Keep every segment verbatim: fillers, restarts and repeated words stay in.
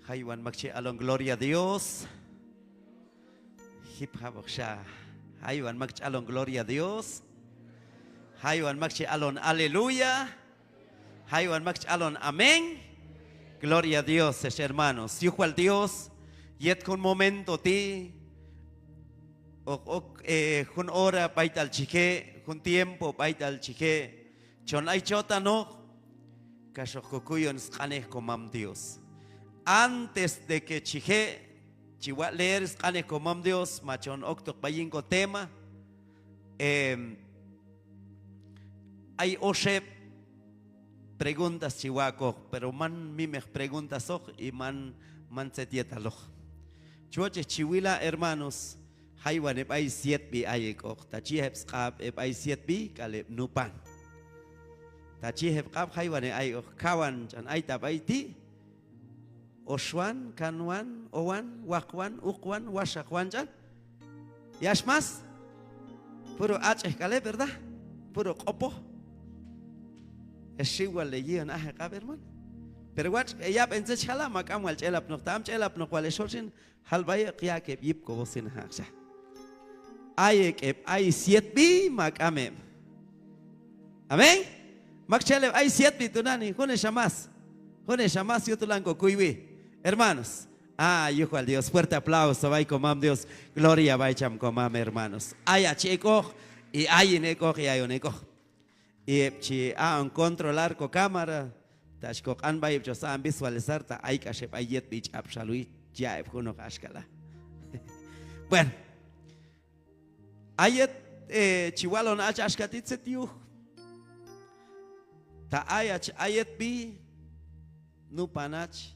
Jaywan mak chi alon gloria a Dios. Jip jab'oqxa. Jaywan mak chi alon gloria a Dios. Jaywan mak chi alon aleluya. Jaywan mak chi alon amén. Gloria a Dios, ex hermanos. Yuj wal Dios yet jun momento ti', hoq ok, eh, jun hora b'aytal chi je', jun tiempo b'aytal chi je', chon ay chotanoq kax hoq kokuyon sq'anej Komam Dios. Antes de que chi je', chi waq' leer sq'anej Komam Dios, ma chon oktoq b'ay yin kotema, em, ay oxeb' preguntas chi wa'koq, pero man mimeq preguntasoq y man, man tzet yetaloq. Chi wochej chi wila', hermanos, jaywan heb' ay syetb'i ay ek'oq. Ta chi yiq heb' sq'ab', heb' ay syetb'i k'al heb' nupan. Ta chi yiq heb' q'ab', jaywan heb' ay ek'oq. Kawan ch'an ay ta b'ay ti', oxwan, kanwan, owan, waqwan, uqwan, waxaqwan ch'an. Yax más. Puro ach'ej k'al heb', ¿verdad? Puro q'opoj. Ex xiw wal heyi'on aj heq'ab', hermano. Pero watx' heyab'en tzet chi jala', ma k'am wal chi elapnoq. Ta k'am chi elapnoq wal ex xol xin, jal b'ay heb', yaq' heb' yip kobocina, jaqxa. Ay ek' heb' ay syetb'i ma k'am heb'. Amén. Maktxel heb' ay syetb'i tinani, junelxa más. Junelxa más yujtol lanan kokuywi. Hermanos, ah, yuj wal Dios, fuerte aplauso b'ay Komam Dios. Gloria b'ay cham Komam, hermanos. Ayach ek'oq, y ayin ek'oq, y ayon ek'oq. Y heb' chi aq'on controlar kocámara, ta chi koq'an b'ay heb' chon saq'on visualizar, ta ay k'ax heb' ay yetb'i ch'ab' xalwi, chi ya' heb' junoq axka la. Bueno. A yet, eh, chi walon hach axka ti', tzet yuj. Ta ayach ay yetb'i, nupan hach,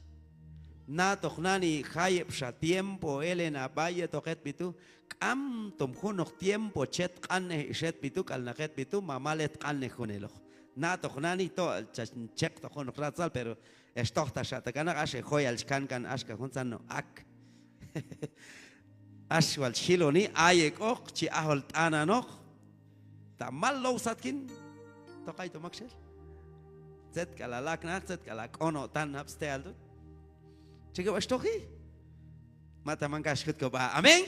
na'toq nani jayeb'xa tiempo helen hab'a yetoq hetb'i tu', k'am tom junoq tiempo chet q'anej ix hetb'i tu' k'al naq hetb'i tu', ma mal het q'anej juneloq. Na'toq nani to chach cheqtoq junoq ratzal, pero ex tojtaqxa ta k'al naq, axa joyal chi kankan axka juntzan no' ak. Ax wal chi jiloni, ay ek'oq chi ajol t'ananoq. Ta mal low sat kin, toq ay to maktxel. Tzet k'al ha laknaq, tzet k'al ha k'onotan jab' steal tu'. Chi kob'a ex toji. Ma ta man kax jut kob'a. Amén.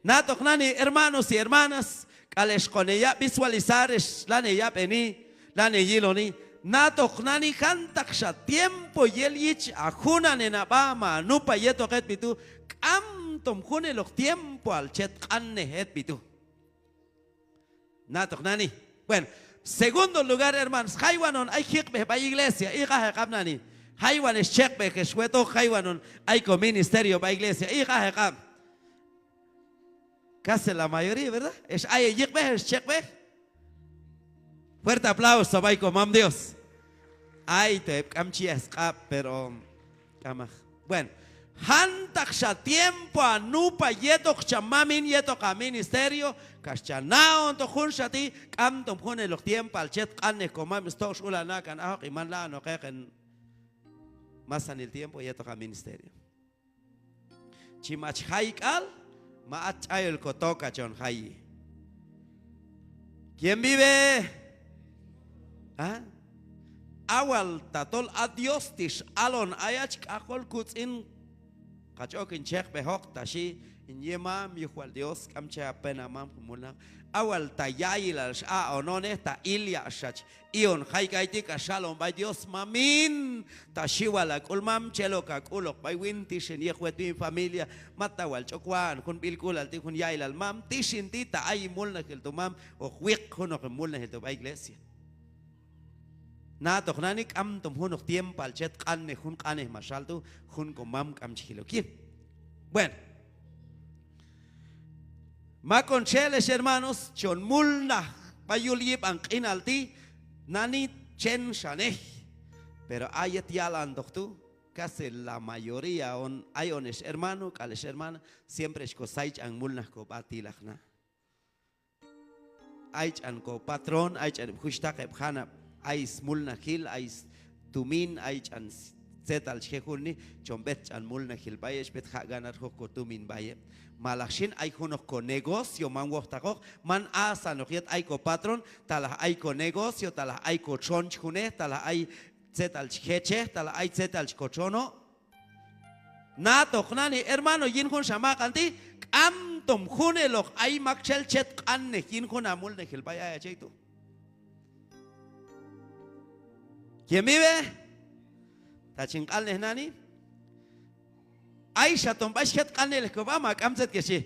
Na'toq nani, hermanos y hermanas, k'al ex q'on heyab' visualizar, ex lan heyab'eni, lan heyiloni. Na'toq nani jantaqxa tiempo yel yich ha junanen hab'a ma ha nupa yetoq hetb'i tu', k'am tom juneloq tiempoal chet q'anej hetb'i tu'. Na'toq nani. Bueno, segundo lugar, hermanos, jaywan on ay jiqb'ej b'ay iglesia, iq' aj heq'ab' nani. Jaywan ex cheqb'ej ex wetoq, jaywan on ay ko ministerio b'ay iglesia, iq' aj heq'ab'. Casi la mayoría, ¿verdad? Ex ay heyiqb'ej, ex cheqb'ej. Fuerte aplauso b'ay Komam Dios. Ay to heb' k'am chi ya' sq'ab', pero k'amaq. Bueno, jantaqxa tiempo ha nupa yetoq cham mamin, yetoq ha ministerio, kax cha na'ontoq junxa ti', k'am tom juneloq tiempoal chet q'anej Komam, stoq x'ul ha na' kan ajoq, y man la'anoq heqen masanil tiempo yetoq ha ministerio. Chi mach jay k'al, ma hach ch'ayol ko toca chon jayi. ¿Quién vive? ¿Ah? Ha wal tatol ha Dios ti' x'alon ayach, k'ajol kutz'in, kach ok hin cheqb'ejoq, ta xhi hin yemam, yuj wal Dios, k'am che ha pena mam, jun mulnaj. Ha wal ta ya'ilal x'aq'on honej, ta ilya' xach i'on jay k'ay ti', kax xalon b'ay Dios: Mamin, ta xiwal ha k'ul mam, chel ok ha k'uloq b'ay win, tix hin yej wet win familia, ma ta wal ch'ok wa'on jun b'ilk'ulal ti', jun ya'ilal mam, tix hin ti', ta ay hin mulnajil tu' mam, hoq wiq junoq hin mulnajil tu' b'ay iglesia. Na'toq nani k'am tom junoq tiempoal chet q'anej jun q'anej max hal tu', jun ko mam k'am chi jil ok yin. Bueno. Mak on txel ex hermanos, chon mulnaj b'ay yul yib'an q'inal ti', nani txen xanej. Pero a yet yalantoq tu', casi la mayoría on, ay on ex hermano k'al ex hermana, siempre ex ko say ch'an mulnaj ko b'a tilaj na. Ay ch'an ko patrón, ay ch'an heb' juxhtaq, heb' janab', ay smulnajil, ay s- tumin, ay ch'an s- tzetal chi je' juneni, chon b'et ch'an mulnajil b'ay heb', ex b'et jaq' ganar juj ko tumin b'ay heb'. Malaj xin ay junoq ko negocio, man wojtaqoq, man asanoq yet ay ko patrón, talaj ay ko negocio, talaj ay ko txon chi junej, talaj ay tzetal chi jechej, talaj ay tzetal chi ko txono'. Na'toq nani hermano yin junxa maq'an ti', k'am tom juneloq ay maktxel chet q'annej yin jun ha mulnajil b'ay ayach ek' tu'. ¿Quién vive? Ta chin q'anlej nani. Ayxa ton b'ay xjet q'anlej kob'a ma k'am tzet kex chi.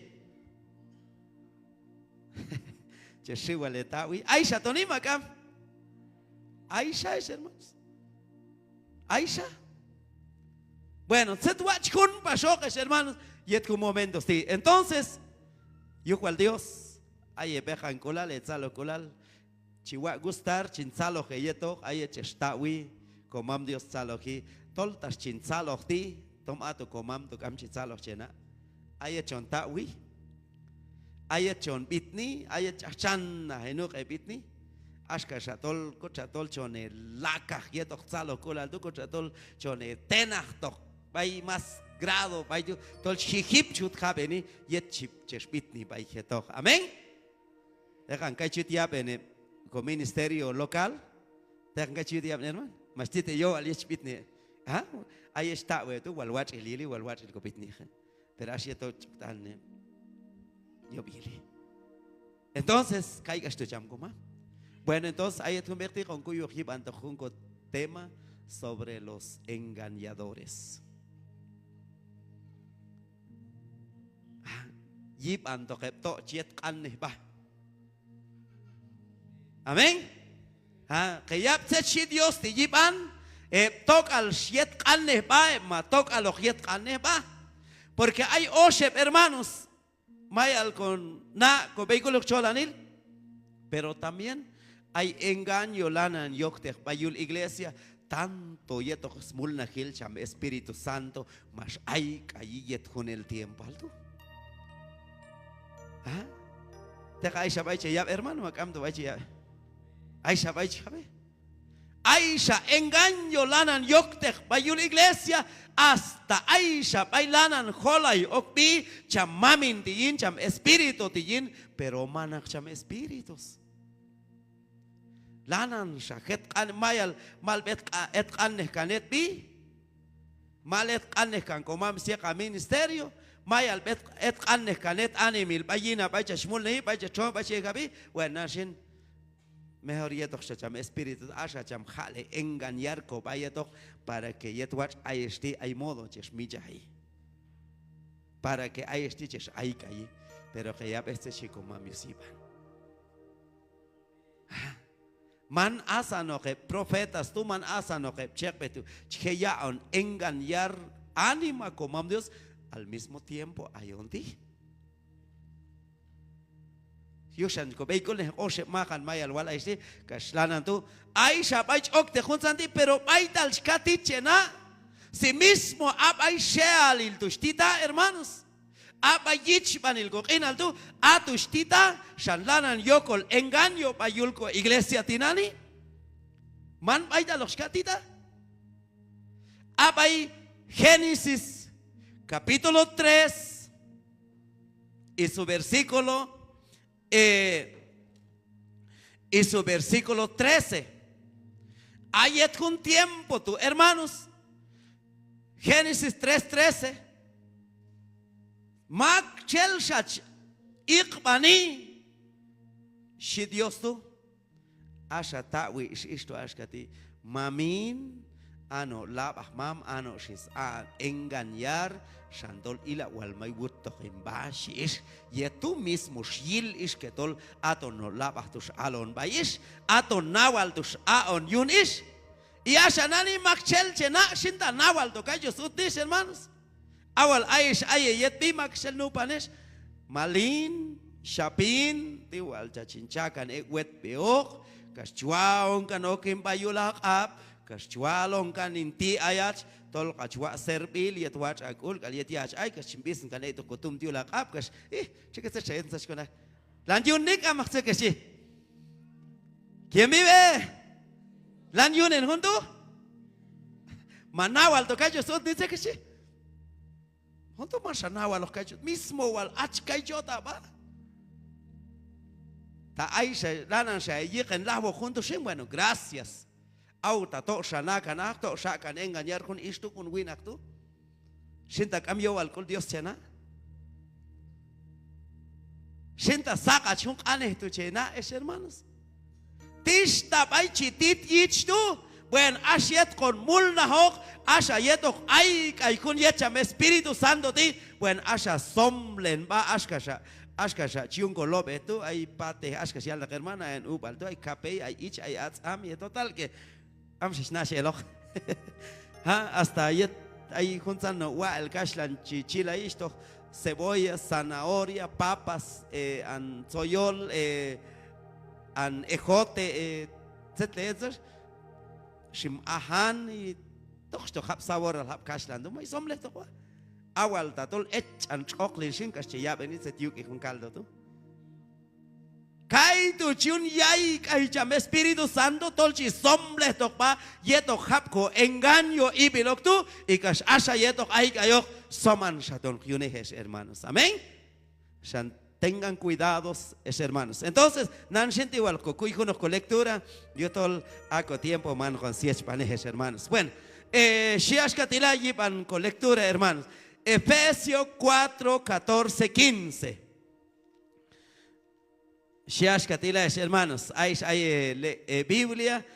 Chex xiw wal he taq'wi. Ayxa toni ma k'am. Ayxa ex hermanos. Ayxa. Bueno, tzet watx' jun paxoq ex hermanos yet jun momentos ti'. Entonces, yuj wal Dios, ay he b'eqan k'ulal, he tzaloj k'ulal. Chi waq' gustar chin tzaloj heyetoq, a yet chex taq'wi komam Dios tzaloji, tol tax chin tzaloj ti', tom ato komam tu' k'am chi tzaloj che na'. A yet chon taq'wi, a yet chon b'itni, a yet ch'aj txannaj he nuq' he b'itni, axka xa tol, kotxa tol chon he lakaj yetoq tzaloj k'ulal tu', kotxa tol chon he tenajtoq b'ay más grado b'ay tu', tol chi jip chi jut jab'eni yet chi, chex b'itni b'ay jetoq. Amén. Teqan kay chi yut yab'en heb' ko ministerio local. Teqan kay chi yut yab'en hermano. Max tit heyowal yet chi b'itni. ¿Ah? A yet chi taq'wi tu' wal watx'il yili, wal watx'il ko b'itni. Pero ax yet tol ch'ok t'anen heb' yob' yili. Entonces, kay k'ax tu' cham komam. Bueno, entonces, a yet jun b'eq ti' hoqon kuywoq yib'antoq jun ko tema sobre los engañadores. Ah, yib'antoq heb' to chi yet q'annej b'a. Amén. Ah, heyab' tzet xhi Dios ti' yib'an, heb' tok'al xyet q'annej b'a, heb' ma tok'al hoq yet q'annej b'a. Porque ay oxeb' hermanos, mayal ko na' ko b'eyk'ulnej txolanil, pero también ay engaño lanan yokteq b'ay yul iglesia, tanto yetoq smulnajil cham Espíritu Santo max ayk'ayi yet junel tiempoal tu'. ¿Ah? Teqan ayxa b'ay che yab' hermano, ma k'amto b'ay che yab'. Ayxa b'ay che yab'. Ayxa engaño lanan yokteq b'ay yul iglesia, hasta ayxa b'ay lanan jolay ok sb'i cham mamin ti' yin, cham espíritu ti' yin, pero manaq cham espíritus. Lananxa jet q'an, mayal, mal b'et q'a-, jet q'annej kan hetb'i. Mal jet q'annej kan komam syaq ha ministerio. Mayal b'et, jet q'annej kan het animail b'ay yin ha b'ay chach mulnaji, b'ay chach txomi, b'ay chach jab'i. Bueno, nan xin. Mejor yetoqxa cham espíritu, axa cham jaq'lej engañar kob'a yetoq, para que yet watx' ayex ti' ay modo chex mitx'chaji. Para que ayex ti' chex ayk'ayi. Pero que yab'ej tzet xhi komam Dios yib'an. Man asanoq heb' profetas tu', man asanoq heb' cheqb'ej tu', chi je' yaq'on engañar anima komam Dios, al mismo tiempo ayon ti'. Yuxan kob'eyk'ulnej oxeb' maqan mayal wal ayex ti', kax lanan tu', ayxa b'ay ch'okteq juntzan ti', pero b'aytal chi ka tit che na', si mismo a b'ay xe'alil tu' chi tita, hermanos. A b'ay yichb'anil koq'inal tu', a tu' chi tita, xan lanan yokol engaño b'ay yul ko iglesia tinani'. Man b'aytaloq chi ka tita. A b'ay Génesis capítulo tres y su versículo, eh, y su versículo trece. A yet jun tiempo tu', hermanos, Génesis tres trece. Maktxel xach iqb'ani, xhi Dios tu'. Axa taq'wi ix ix tu' axka ti': Mamin, a no' lab'aj mam, a no' xin saq'an engañar, xan tol ila' wal may wuttoq hin b'a, xhi ix. Yet tu' mismo xyil ix que tol aton no' lab'aj tu' x'alon b'ay ix, aton nawal tu' x'aq'on yun ix. Y axa nani maktxel che na' xin ta nawal to kay Dios utni ix, hermanos. A wal ayex ay heyetb'i, maktxel nupan ix. Malin, xapin, ti' wal chach hin cha' kan ek' wetb'ioq, kax chwa'on kan ok hin b'a yul haq'ab', kax chwalon kan hin ti' ayach, tol kach waq' servil yet watx' ha k'ul k'al yet ya'ach ay, kax chin b'isni kan ek'toq ko tumin ti' yul haq'ab', kax, ih, txekel tzet xa yet tzach kona. Lan yun nik' a mak tzet kex chi. ¿Quién vive? Lan yunen jun tu'. Ma nawal to kay Dios utni tzet kex chi. Jun tu' manxa nawaloq kay ch'ot, mismo wal ach kay ch'ot ha b'a. Ta ayxa, lananxa heyiqen lajwoq jun tu' xin, bueno, gracias. Aw ta toq'xa na kan aj, toq'xa aq' kan engañar jun ix tu', jun winaq tu'. Xin ta k'am yowal k'ul Dios che na'. Xin ta saq'ach jun q'anej tu' che na', ex hermanos. Tix ta b'ay chi tit yich tu'. Bueno, ax yet kon mulnajoq, axa yetoq ayk'ay jun yet cham Espíritu Santo ti'. Bueno, axa somlen sb'a, axka xa, axka xa chi yun ko lob'ej tu', ay patej, axka xyaltaq hermana, ay ub'al tu', ay kapey, ay ich, ay atz'am, yet total que k'am xex nax eloq. Ha, hasta yet ay juntzan no' wa'el kaxhlan chi chilay, ixtoq cebolla, zanahoria, papas, eh, an tzoyol, eh, an ejote, eh, tzetlay etzach, xim ajan, y toq xtoq jab' saboral jab' kaxhlan tu', may somlejtoq sb'a. A wal tatol ech ch'an tx'oqlil xin kax che yab'eni tzet yuk'i jun caldo tu'. Kaytu' chi yun yayk'ay cham Espíritu Santo tol chi somlejtoq sb'a yetoq jab' ko engaño ib'il ok tu', y kax axa yetoq ayk'ayoq, soman xa ton yunej, ex hermanos. Amén. Xan tengan cuidados, ex hermanos. Entonces, nan xin ti' wal ko kuy junoq ko lectura, yujtol a ko tiempo man kon syechb'anej, ex hermanos. Bueno, eh, xhi axka ti' la yib'an ko lectura, hermanos. Efesio cuatro, catorce, quince. Xhi axka ti' la, ex hermanos, ayex ay, eh, le-, eh, Biblia,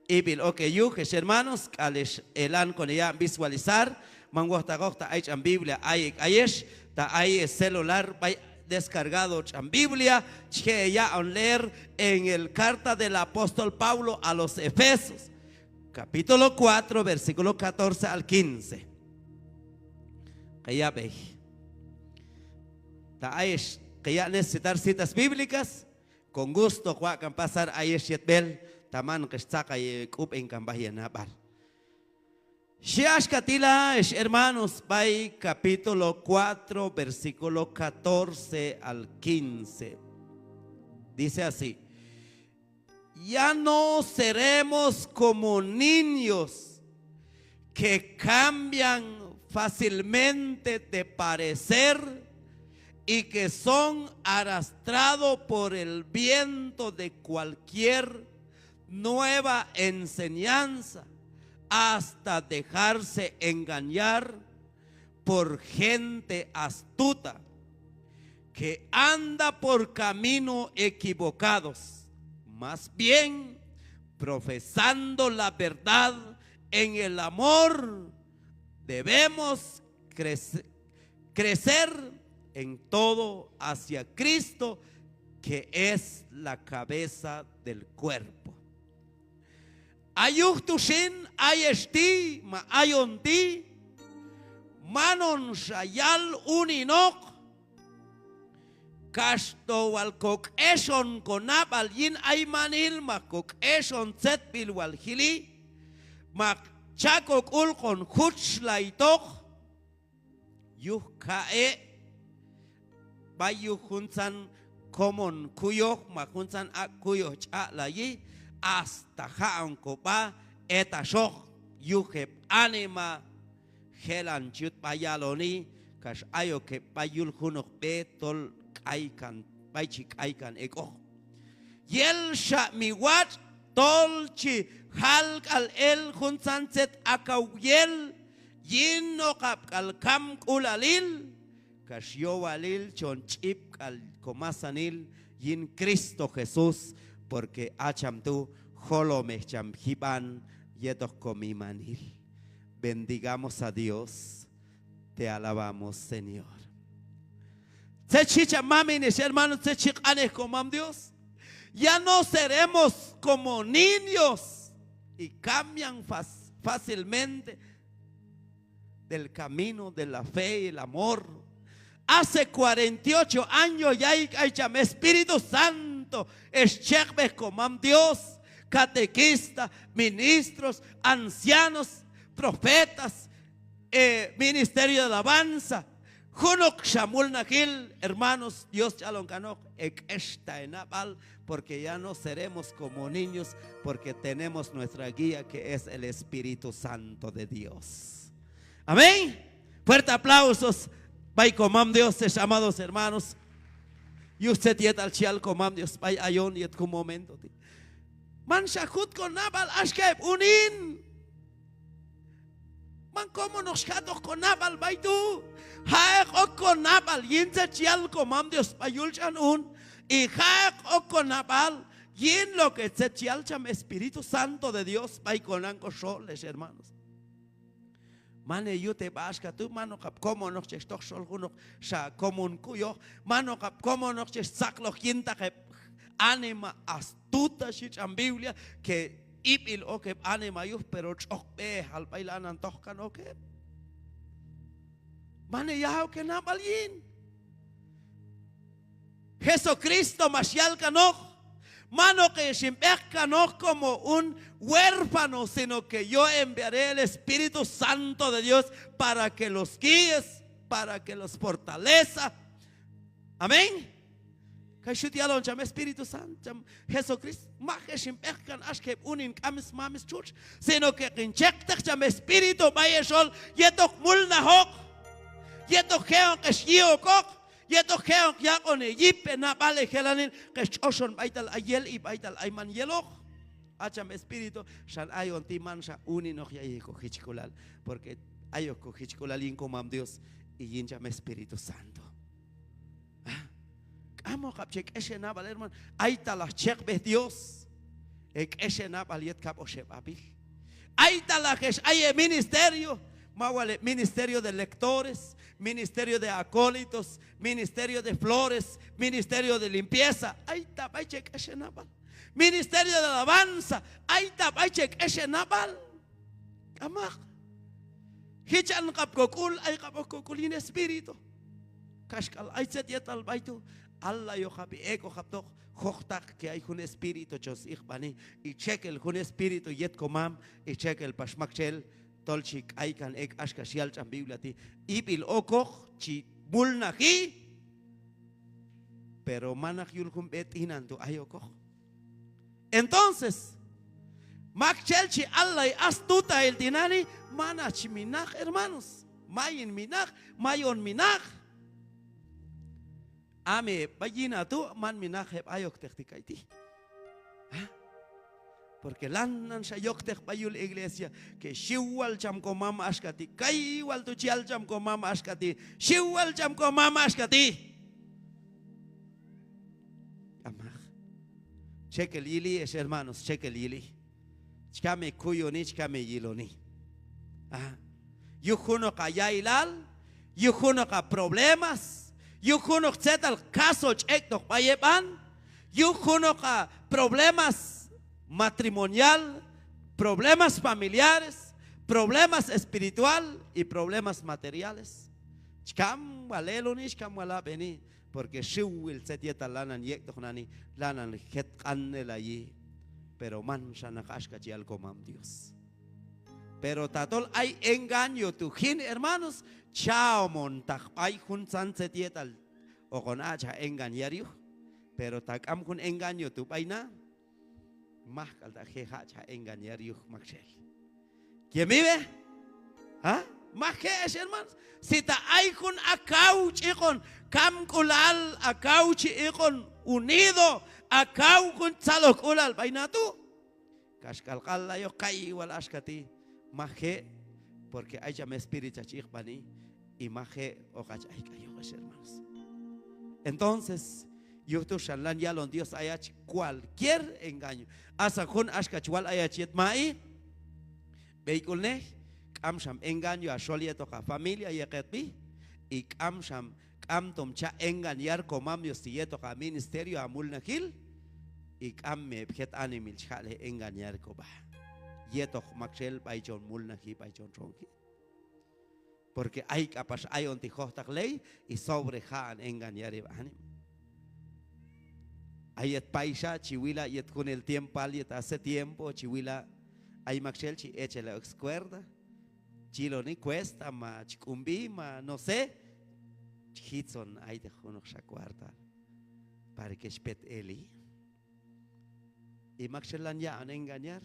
ib'il ok heyuj, ex hermanos, k'al ex elan kon heyaq'on visualizar, man wojtaqoq ta ay tx'an Biblia ayek' ayex, ta ay, eh, celular b'ay descargado tx'an Biblia, chi je' heyaq'on leer en el carta del apóstol Pablo a los Efesos. Capítulo cuatro, versículo catorce al quince. Heyab'ej. Ta ayex heyaq' necesitar citas bíblicas, con gusto hoq waq' kan pasar ayex yetb'el, ta man hoqex tzaqay k'ub'en kan b'ay henab'al. Xhi axka ti' la, ex hermanos, b'ay capítulo cuatro, versículo catorce al quince. Dice así: Ya no seremos como niños que cambian fácilmente de parecer y que son arrastrados por el viento de cualquier nueva enseñanza hasta dejarse engañar por gente astuta que anda por camino equivocados. Más bien, profesando la verdad en el amor, debemos crece-, crecer en todo hacia Cristo, que es la cabeza del cuerpo. A yuj tu xin, ayex ti' ma ayon ti', man hon xa yal uninoq, kax to wal ko k'exon ko nab'al yin aymanil, ma ko k'exon tzetb'il wal jili, ma cha ko k'ul hon juchlaytoq, yuj kaq'e', b'ay yuj juntzan komon kuyoj, ma juntzan aq' kuyoj ch'aq'layi, hasta jaq'on ko b'a etaxoq yuj heb' anima jelan chi yut b'a yaloni, kax ayok heb' b'ay yul junoq b'e tol k'aykan, b'ay chi k'aykan ek'oq. Yel xa mi watx' tol chi jal k'al el juntzan tzet akaw yel yin oqab' k'al kamk'ulalil, kax yowalil chon ch'ib' k'al ko masanil yin Cristo Jesús, porque a cham tu' jolomej cham jib'an yetoq ko mimanil. Bendigamos a Dios. Te alabamos, Señor. Tzet xhi cham mamin, ex hermano, tzet xhi q'anej ko mam Dios. Ya no seremos como niños y cambian fas-, fácilmente del camino de la fe y el amor. Hace cuarenta y ocho años yayk'ay cham Espíritu Santo, ex chekb'ej ko mam Dios, catequista, ministros, ancianos, profetas, eh, ministerio de alabanza. Junoqxa mulnajil, hermanos, Dios ch'alon kanoq, hek'exta henab'al, porque ya no seremos como niños, porque tenemos nuestra guía, que es el Espíritu Santo de Dios. Amén. Fuerte aplausos b'ay ko mam Dios, ex amados hermanos. Yuj tzet yetal chi yal ko mam Dios b'ay ayon yet jun momento ti'. Man xa jut ko nab'al axka heb' unin. Man komonoq xjatoq konab'al b'ay tu'. Ja'eq ok konab'al yin tzet chi yal komam Dios b'ay yul ch'an un. Y ja'eq ok konab'al yin lo que tzet chi yal cham Espíritu Santo de Dios b'ay konan koxol, ex hermanos. Man heyute b'a axka tu', man hoqab' komonoq chex toj xol junoqxa komon kuyoj, man hoqab' komonoq chex tzaqloj yintaq heb' anima astuta, xhi tx'an Biblia, que ib'il ok heb' anima yuj, pero tx'oq b'ejal b'ay lanan tojkan ok heb'. Man heya'ok henab'al yin. Jesucristo max yal kanoq: Man hoq hex hinb'eq kanoq como un huérfano, sino que yo enviaré el Espíritu Santo de Dios para que los guíes, para que los fortaleza. Amén. Kay xyut yalon cham Espíritu Santo, cham Jesucristo: Maj hex hinb'eq kan axka heb' unin k'am smam stxutx, sino que hoqin cheqteq cham Espíritu b'ay hexol yet hoq mulnajoq, yet hoq je'on hex yi' okoq, yet hoq je'on yaq'on heyip, henab'al, hejelanil, hex tx'oxon b'aytal ay yel y b'aytal ay man yeloq. A cham Espíritu xan ayon ti' manxa uninoq yayji kojichk'ulal, porque ayok kojichk'ulal yin komam Dios y yin cham Espíritu Santo. Ah, k'am hoqab' che k'ex henab'al, hermano. Ay talaj cheqb'ej Dios, hek'ex henab'al yet kab' oxeb' ab'il. Ay talaj hex ay heministerio, ma wal heb' ministerio de lectores, ministerio de acólitos, ministerio de flores, ministerio de limpieza. Ay ta b'ay che k'ex henab'al. Ministerio de alabanza. Ay ta b'ay che k'ex henab'al. K'amaq. Jich'an qab' kok'ul, ay qab' ok kok'ul yin Espíritu. Kaxk'al ay tzet yetal b'ay tu', allayoqab' y ek'oqab'toq, jojtaq que ay jun Espíritu chon s'iqb'ani, y txekel jun Espíritu yet komam, y txekel pax maktxel tol chi k'aykan ek' axka xyal tx'an Biblia ti': Ib'il okoq chi mulnaji, pero manaq yul jun b'e t'inan tu' ay okoq. Entonces, maktxel chi allay astuta el tinani', man hach minaq, hermanos. Mayin minaq, mayon minaq. A mi heb' b'ay yin a tu', man minaq heb' ayokteq ti' kayti'. ¿Ah? Porque lananxa yokteq b'ay yul iglesia que xiw wal cham komam axka ti', kay wal tu' chi yal cham komam axka ti', xiw wal cham komam axka ti'. K'amaq. Txekel yili, ex hermanos, txekel yili. Chi kam hekuyoni, chi kam heyiloni. Ah. Yuj junoq a ya'ilal, yuj junoq a problemas, yuj junoq tzetal caso ch'ek'toq b'ay hib'an, yuj junoq a problemas matrimonial, problemas familiares, problemas espiritual y problemas materiales. Chi kam wal eloni, chi kam wal ab'eni, porque xiwil tzet yetal lanan yek'toq nani, lanan jet q'anelayi, pero manxa naq axka chi yal komam Dios. Pero tatol ay engaño tu' jin, hermanos, cha'om on taq b'ay juntzan tzet yetal hoqon ach' a engañar yuj. Pero ta k'am jun engaño tu' b'ay na, maj k'al ta' je' jach' a engañar yuj maktxel. ¿Quién vive? ¿Ah? Maj je', ex hermanos. Si ta ay jun a kaw chi iq'on kamk'ulal, a kaw chi iq'on unido, a kaw jun tzalojk'ulal b'ay na tu', kaxk'al k'al ayoq kay wal axka ti', maj je', porque ay cham espíritu chach iqb'ani, y maj je' hoq ach' ayk'ayoq, ex hermanos. Entonces, yuj tu' xan lan yalon Dios ayach cualquier engaño. Asan jun axka chi wal ayach yet ma'i, b'eyk'ulnej, k'am xam engaño a xol yetoq a familia yet hetb'i, y k'am xam, k'am tom cha' engañar komam Dios ti' yetoq a ministerio, a mulnajil, y k'am mi heb' jet animahil chi jaq'lej engañar kob'a yetoq maktxel b'ay chon mulnaji, b'ay chon txonji. Porque ay k'apax ayon ti' jojtaq ley y sobre ja'an engañar heb' anima. A yet payxa chi wila' yet junel tiempoal, yet hace tiempo chi wila' ay maktxel chi echel a ok scuerda, chi yiloni cuesta ma chi k'unb'i ma no sé, chi jitzon ayteq junoqxa cuartoal para que chi pet eli. Y maktxel lan yaq'on engañar,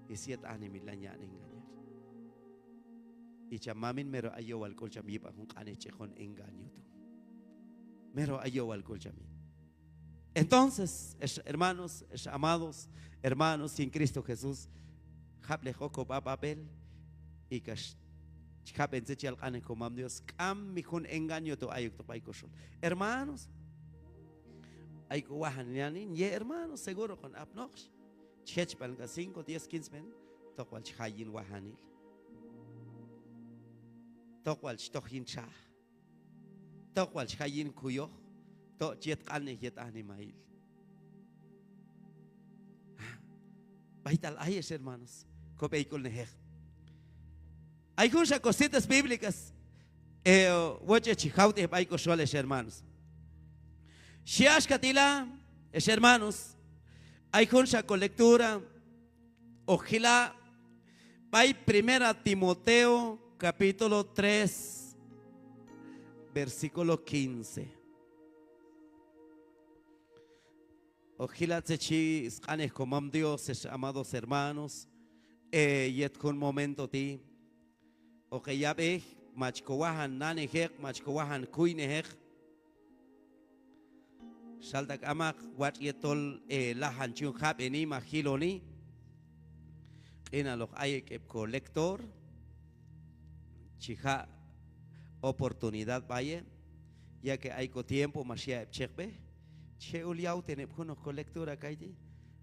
y syet animahil lan yaq'on engañar. Y cham mamin mero ay yowal k'ul cham yib'an jun q'anej ch'ekon engaño tu'. Mero ay yowal k'ul cham yib'an. Entonces, ex hermanos, ex amados hermanos yin Cristo Jesús, jab'lej ok kob'a b'ab'el, y kax Chi jab'en tzet chi yal q'anej Komam Dios, k'am mi jun engaño tu' ayoktoq b'ay koxol. Hermanos, ay ko wajan nani, ye hermanos, seguro kon apnoq. Chi jechb'an k'al cinco, diez, quince men, tok wal chi jay yin wajanil. Tok wal chi toj yin txaj. Tok wal chi jay yin kuyoj, tok chi yet q'anej yet animail. B'aytal ayex, hermanos, ko b'eyk'ulnejeq. Ay junxa cositas bíblicas, eh, wochej chi jawtej b'ay koxol, ex hermanos. Xhi axka ti' la, ex hermanos, ay junxa ko lectura, hoq jila' b'ay Primera Timoteo capítulo tres, versículo quince. Hoq jila' tzet chi sq'anej Komam Dios, ex amados hermanos, eh, yet jun momento ti'. Hoq heyab'ej, mach ko wajan nanejeq, mach ko wajan kuynejeq. Xal ta k'amaq, watx' yet tol, eh, lajan chi yun jab'eni ma jiloni. Q'inaloq ay ek' heb' ko lector chi ja' oportunidad b'ay heb', ya que ay ko tiempo max ya' heb' chekb'ej, chi je' ul yawten heb' junoq ko lectura kayti'.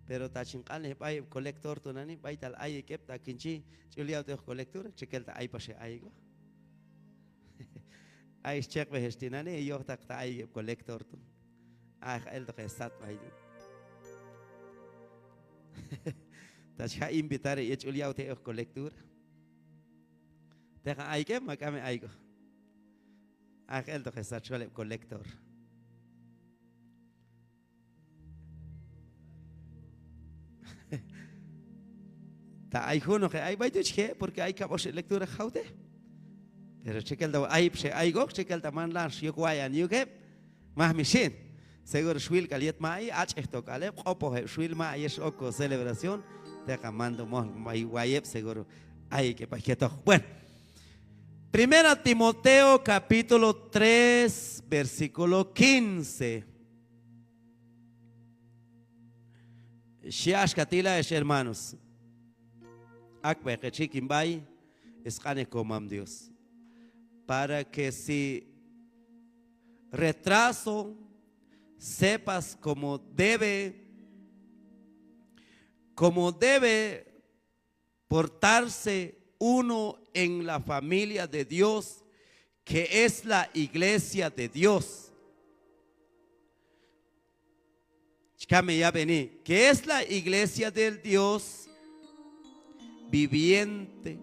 Pero ta chin q'anlej b'ay heb' ko lector tu' nani, b'aytal ay ek' heb', ta kin chi, chi ul yawtejoq ko lectura, txekel ta ay pax heb' ay ek'oq. Ay ix chekb'ej ex tinani', yojtaq ta ay heb' ko lector tu'. Aj eltoq hesat b'ay tu'. Ta chi ja' invitar heb' yet chi ul yawtejoq ko lectura. Teqan ay ek' heb' ma k'am heb' ay ek'oq. Aj eltoq hesat xol heb' ko lector. Ta ay junoq heb' ay b'ay tu' chi je', porque ay kab' oxeb' lectura jawtej. Pero txekel ta ay pax heb' ay ek'oq, txekel ta man lanan ix yok wayan yuj heb', maj mi xin. Seguro xwil k'al yet ma'i, ach'ej to k'al heb', q'opoj heb' xwil ma'i yet x'ok ko celebración, teqan manto moj way, way heb', seguro ay ek' heb' ay jetoq. Bueno, Primera Timoteo capítulo tres, versículo quince. Xhi axka ti' la, ex hermanos. Ak'b'ej ek' ix yin b'ay sq'anej Komam Dios. Para que si retraso, sepas cómo debe, cómo debe portarse uno en la familia de Dios, que es la iglesia de Dios. Chi kam heyab'eni, que es la iglesia del Dios viviente,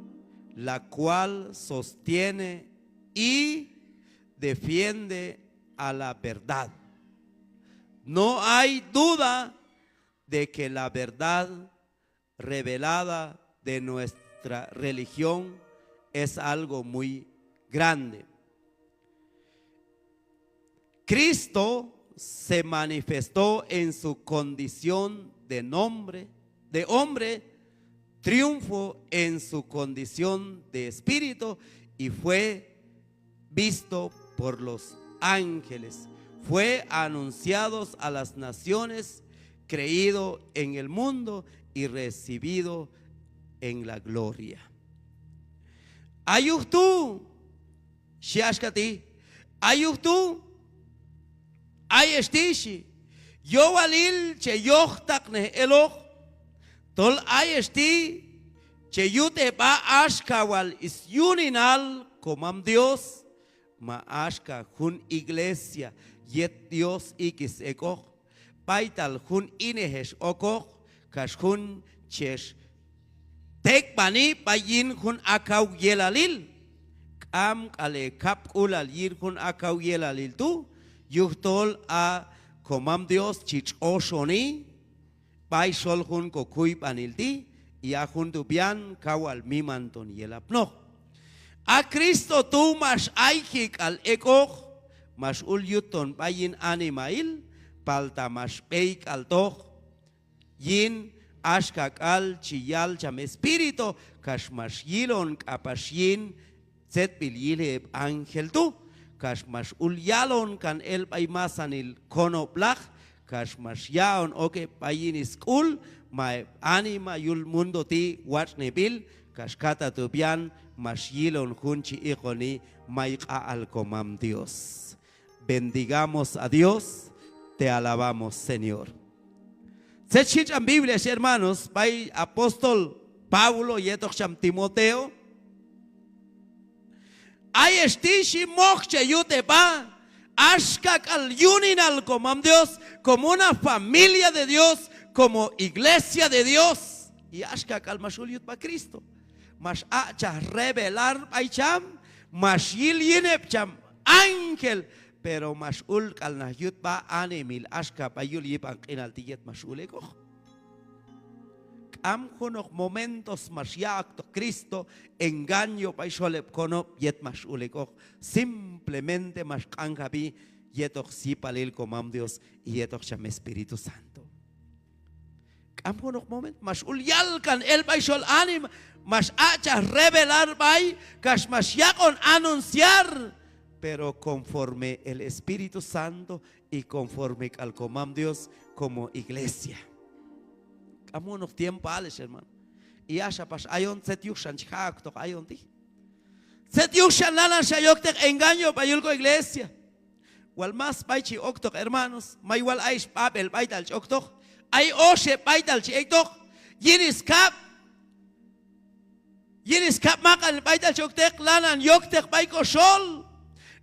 la cual sostiene y defiende a la verdad. No hay duda de que la verdad revelada de nuestra religión es algo muy grande. Cristo se manifestó en su condición de nombre, de hombre, triunfó en su condición de espíritu y fue visto por los ángeles, fue anunciado a las naciones, creído en el mundo y recibido en la gloria. A yuj tu', xhi axka ti', a yuj tu', ayex ti' xhi, yowalil che yojtaqnej eloq, tol ayex ti' che yut heb'a axka wal syuninal Komam Dios, ma axka jun iglesia yet Dios ikis ek'oq, b'aytal jun inej ex okoq, kax jun chex tek'b'ani b'ay yin jun akaw yelalil. K'am k'al hekab'k'ulal yin jun akaw yelalil tu', yujtol a Komam Dios chi tx'oxoni b'ay xol jun kokuyb'anil ti', y a jun tu' b'ian kaw wal miman ton yelapnoq. A Cristo tu' max ayji k'al ek'oq, max ul yut ton b'ay yin animahil, palta max b'eyk'altoq yin axka k'al chi yal cham Espíritu, kax max yilon k'apax yin tzetb'il yili heb' ángel tu', kax max ul yalon kan el b'ay masanil konob'laq, kax max ya'on ok heb' b'ay yin sk'ul, ma heb' anima yul mundo ti' watx'neb'il, Kax katatu' b'ian max yilon jun chi iqoni may q'aq'al Komam Dios. Bendigamos a Dios, te alabamos, Señor. Tzet xhi tx'an Biblia, ex hermanos, b'ay apóstol Pablo yetoq cham Timoteo. Ayex ti' xhi, moj che yut heb'a axka k'al yuninal Komam Dios, como una familia de Dios, como iglesia de Dios. Y axka k'al max ul yut sb'a Cristo. Max aq'chaj revelar b'ay cham, max yil yin heb' cham ángel, pero max ul k'al naq yut sb'a animahil axka b'ay yul yib'an q'inal ti' yet max ul ek'oq. K'am junoq momentos max ya'oktoq Cristo engaño b'ay xol heb' konob' yet max ul ek'oq, simplemente max q'anjab'i yetoq syipalil Komam Dios y yetoq cham Espíritu Santo. K'am junoq momento max ul yalkan el b'ay xol anima, max aq'chaj revelar b'ay, kax max yaq'on anunciar, pero conforme el Espíritu Santo y conforme k'al Komam Dios como iglesia. K'am junoq tiempoal, ex hermano. Y axa pax ayon, tzet yuj xan chi ja'oktoq ayon ti'. Tzet yuj xan lanan xa yokteq engaño b'ay yul ko iglesia. Wal más b'ay chi oktoq, hermanos, may wal ayex b'ab'el b'aytal chi oktoq, ay oxeb' b'aytal chi ek'toq, yin skab', yin skab' maq'anil b'aytal chi okteq, lanan yokteq b'ay ko xol,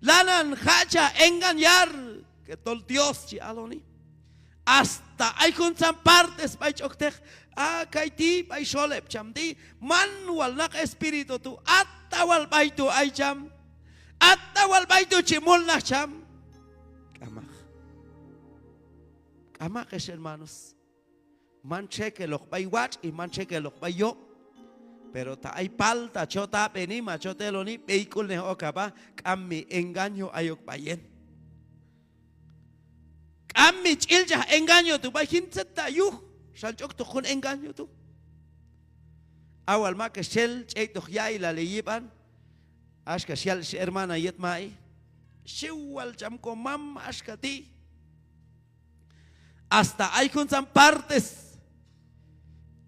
lanan jaq'chaj engañar, que tol Dios chi aloni. Hasta ay juntzan partes b'ay chi okteq, a, kayti' b'ay xol heb' cham ti', man wal naq espíritu tu', ata wal b'ay tu' ay cham, ata wal b'ay tu' chi mulnaj cham. K'amaq. K'amaq, ex hermanos. Man txekeloq b'ay watx' y man txekeloq b'ay yob'. Pero ta ay palta chot ab'eni ma chot eloni, b'eyk'ulnej ok hab'a, k'am mi engaño ayok b'ay hin. K'am mi ch'ilchaj engaño tu' b'ay hin, tzet ta yuj xal chi oktoq jun engaño tu'. A wal mak ex txel chi ek'toq ya'ilal heyib'an, axka xyal ex hermana yet ma'i, xiw wal cham komam axka ti'. Hasta ay juntzan partes,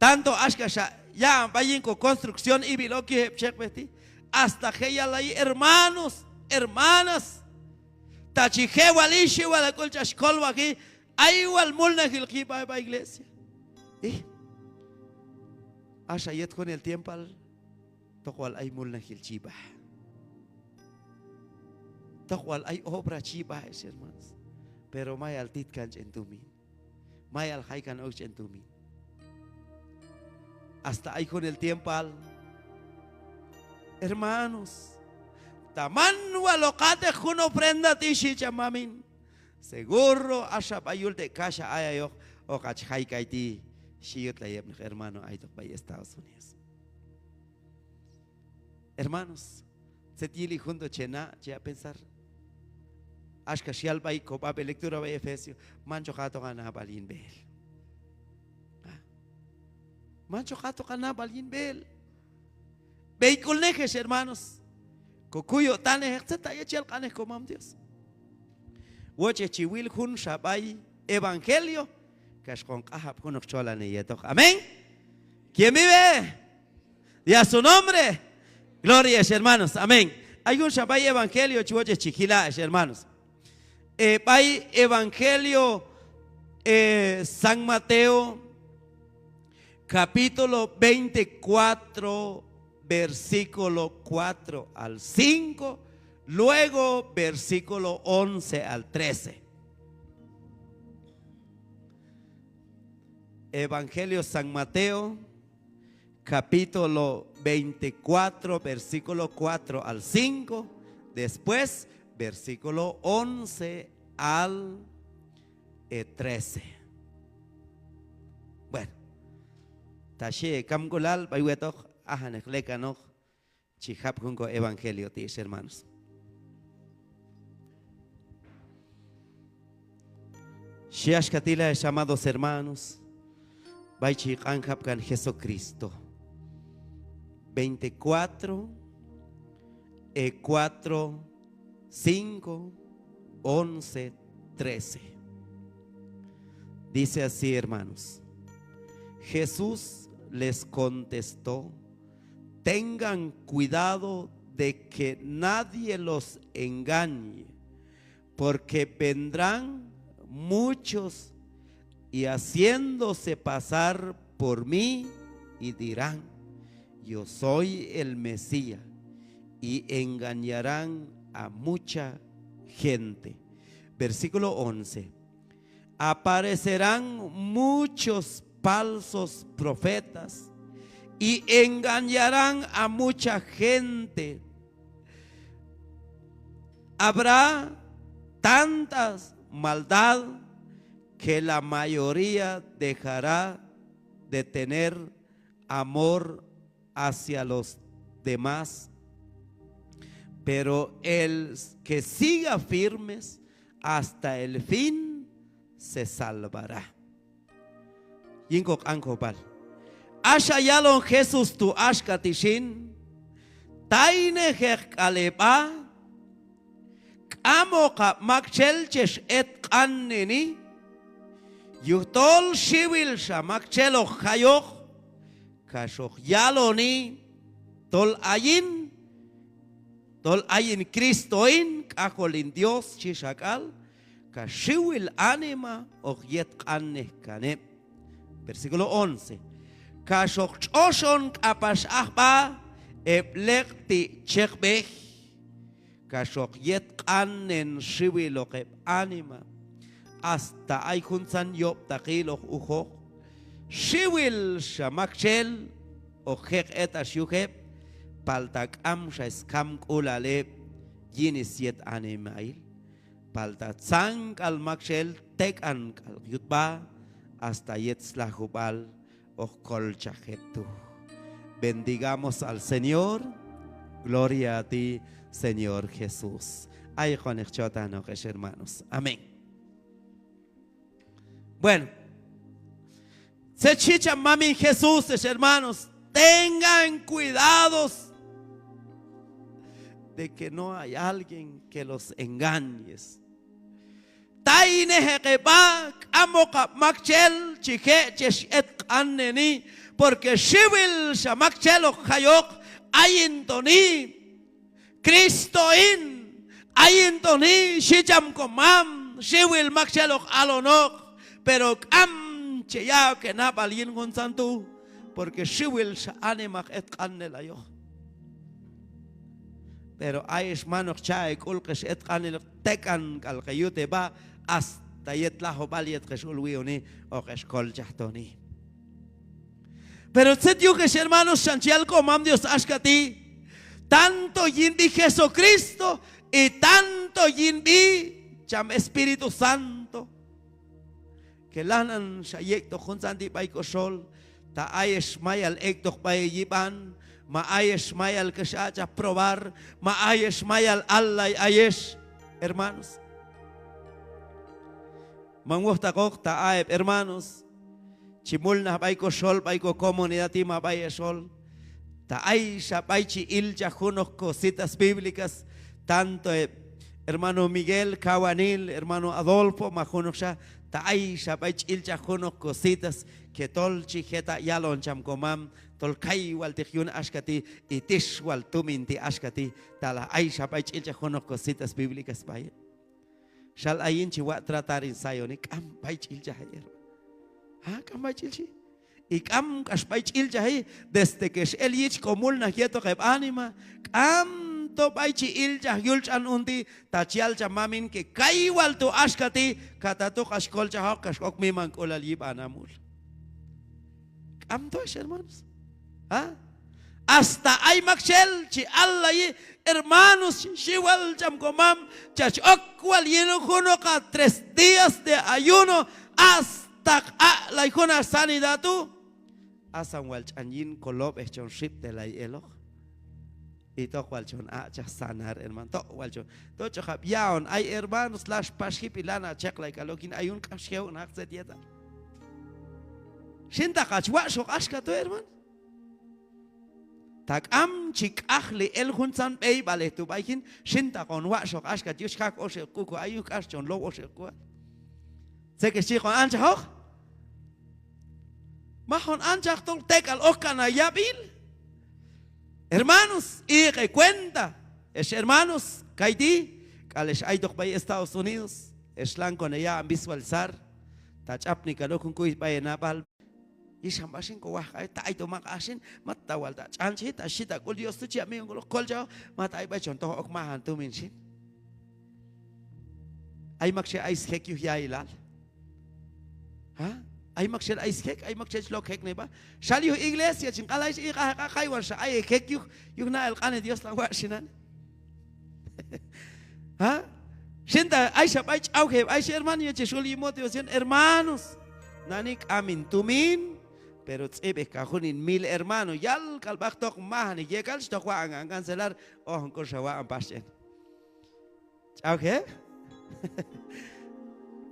tanto axka xa yaq'on b'ay yin ko construcción ib'il ok yuj heb' chekb'ej ti', hasta je' yalayi, hermanos, hermanas, ta chi je' wali, xiw wal ha k'ul chach kolwaji, ay wal mulnajil chi yib'aj heb' iglesia. Y axa yet junel tiempoal, tok wal ay mulnajil chi yib'aj. Tok wal ay obra chi yib'aj, ex hermanos. Pero mayal titkan ch'en tumin. Mayal jaykan ok ch'en tumin. Hasta ay junel tiempoal, hermanos, ta man wal hoq ha'teq jun ofrenda ti', xhi cham mamin, seguro axa b'ay yul te' kaxha ayayoq hoq hach jay kayti', xhi yutlay heb' naq hermano aytoq b'ay Estados Unidos. Hermanos, tzet yili jun tu' che na', che ya' pensar. Axka xyal b'ay ko b'ab'el lectura b'ay Efesio, manchaq ha'toq ha nab'al yin b'eel. Ha? Manchaq ha'toq ha nab'al yin b'eel. B'eyk'ulnej, ex hermanos. Ko kuyotanejeq tzet ta yet chi yal q'anej komam Dios. Wochej chi wil junxa b'ay evangelio, kax hoqon q'anjab' junoq txolanej yetoq. Amén. ¿Quién vive? Y a su nombre. Gloria, ex hermanos. Amén. Ay junxa b'ay evangelio chi wochej chi jila', ex hermanos. Eh, b'ay evangelio, eh, San Mateo, capítulo veinticuatro, versículo cuatro al cinco, luego versículo once al trece. Evangelio San Mateo, capítulo veinticuatro, versículo cuatro al cinco, después, versículo once al, eh, trece. Bueno, ta xhi he kamk'ulal b'ay wetoq, ajaneq lekanoq chi jab' jun ko evangelio ti', ex hermanos. Xhi axka ti' la, ex amados hermanos, b'ay chi q'anjab' kan Jesucristo. Veinticuatro, eh, cuatro, cinco, once, trece. Dice así, hermanos. Jesús les contestó: Tengan cuidado de que nadie los engañe, porque vendrán muchos y haciéndose pasar por mí y dirán: "Yo soy el Mesías", y engañarán a mucha gente. Versículo once. Aparecerán muchos falsos profetas y engañarán a mucha gente. Habrá tanta maldad que la mayoría dejará de tener amor hacia los demás, pero el que siga firmes hasta el fin se salvará. Yin koq'ankojb'al. Axa yalon Jesús tu' axka ti' xin: Taynejeq k'al heb'a, k'amoqab' maktxel chex etq'anneni, yujtol xiwil xa maktxel hoq jayoq, kax hoq yaloni tol ayin, tol ayin Cristo hin, k'ajol hin Dios, xhi xak'al, kax xiwil anima hoq yetq'annej kan heb'. Versículo once. Kax hoq tx'oxon k'apax aj sb'a heb' leq'ti' cheqb'ej, kax hoq yetq'annen xiwiloq heb' anima. Hasta ay juntzan yob'taqil hoq ujoq, xiwil xa maktxel hoq jeq etax yuj heb', palta k'am xa skamk'ulal heb' yin syet animahil. Palta tzan k'al maktxel tek'an k'al yut sb'a, hasta yet slajub'al hoq kolchaj heb' tu'. Bendigamos al Señor. Gloria a ti, Señor Jesús. Ayeq honeq chotan ok, ex hermanos. Amén. Bueno. Tzet xhi cham mamin Jesús, ex hermanos: Tengan cuidados de que no hay alguien que los engañes. Taynejeq heb'a, k'amoqab' maktxel chi je' chex etq'anneni, porque xiwil xa maktxel hoq jayoq, ayin toni Cristo hin, ayin toni, xhi cham komam, xiwil maktxel hoq alonoq, pero k'am che ya'ok hena'b'al yin juntzan tu', porque xiwil xa anima hoq etq'annel ayoq. Pero ayex man hoq cha' hek'ul hex etq'anneloq, tek'an k'al heyut heb'a, hasta yet lajub'al yet hex ul wi'oni hoq hex kolchaj toni. Pero tzet yuj, ex hermanos, xan chi yal komam Dios axka ti': Tanto yin sb'i Jesucristo y tanto yin sb'i cham Espíritu Santo, que lanan xa yek'toq juntzan ti' b'ay koxol, ta ayex mayal ek'toq b'ay heyib'an, ma ayex mayal kax aq'chaj probar, ma ayex mayal allay ayex, hermanos. Man wojtaqoq ta a heb' hermanos chi mulnaj b'ay koxol, b'ay kocomunidad ti' ma b'ay hexol, ta ay xa b'ay chi ilchaj junoq cositas bíblicas, tanto heb' hermano Miguel, kawanil, hermano Adolfo, ma junoqxa, ta ay xa b'ay chi ilchaj junoq cositas que tol chi jeta' yalon cham komam tol kay wal teq yun axka ti', y tix wal tumin ti' axka ti', talaj ay xa b'ay chi ilchaj junoq cositas bíblicas b'ay heb'. Xal ayin chi waq' tratar hin sayoni, k'am b'ay chi ilchaji, hermano. Ha, k'am b'ay chi ilchaji. Y k'am k'ax b'ay chi ilchaji, desde que x'el yich komulnaj yetoq heb' anima, k'amto b'ay chi ilchaj yul tx'an un ti', ta chi yal cham mamin que kay wal tu' axka ti', katatu' k'ax kolchajoq kax ok mimank'ulal yib'an ha mul. K'amto, ex hermanos. Ha? Hasta ay maktxel chi allayi, hermanos, xhi wal cham komam, chach ok wal yin junoq ha tres días de ayuno, hasta k'aq'lay jun ha sanidad tu'. Asan wal ch'an yin kolob'ej chon xib'telay eloq. Y toq wal chon aq'chaj sanar, hermano. Toq wal chon, toq ch'oqab' yaon ay, hermanos, lax pax jip y lan ha cheqlay k'al ok yin ayuno, k'ax je' ok naq tzet yetal. Xin taq hach watx'joq axka tu', hermano. Ta k'am chi k'ajli el juntzan b'eyb'alej tu' b'ay jin, xin taq hon watx'joq axka ti', yuj chi jaq' oxeb' k'u ko ayuno, k'ax chon low oxeb' k'ual. Tzet hex chi, hon anchajoq? Maj hon anchaj, tol tek'al okkan ha yab'il. Hermanos, iqe cuenta, ex hermanos, kayti', k'al ex aytoq b'ay Estados Unidos, ex lanan kon heyaq'on visualizar, ta ch'apni kan ok jun kuy b'ay henab'al. Yixan b'a xin, ko waj k'al, ta ayto mak aj xin, mata wal ta ch'an chi, ta xhi ta k'ul Dios tu' chi yaq' miman k'uloq, kolchaj, mata ay b'ay chon toj ok majan tumin xin. Ay maktxel ay sjek' yuj ya'ilal. ¿Ha? Ay maktxel ay sjek', ay maktxel chi lok' jek'nej b'a. Xal yuj iglesia chin q'anlay, iq'aj, iq'aj, kay wal xa ay jek' yuj, yuj nab'al q'anej Dios lanan watx' xin nani. ¿Ha? Xin ta ay xa b'ay ch'awjeb', ay xhi hermano, yet chex ul yin motivación, hermanos. Nani k'am hin tumin, pero tz'ib'ej k'al jun hin mil hermano, yal k'al b'aq toq majan yekal, chi toq waq'on kan cancelar, ojon k'ul xa waq'on pax ch'en. Ch'awjeb'.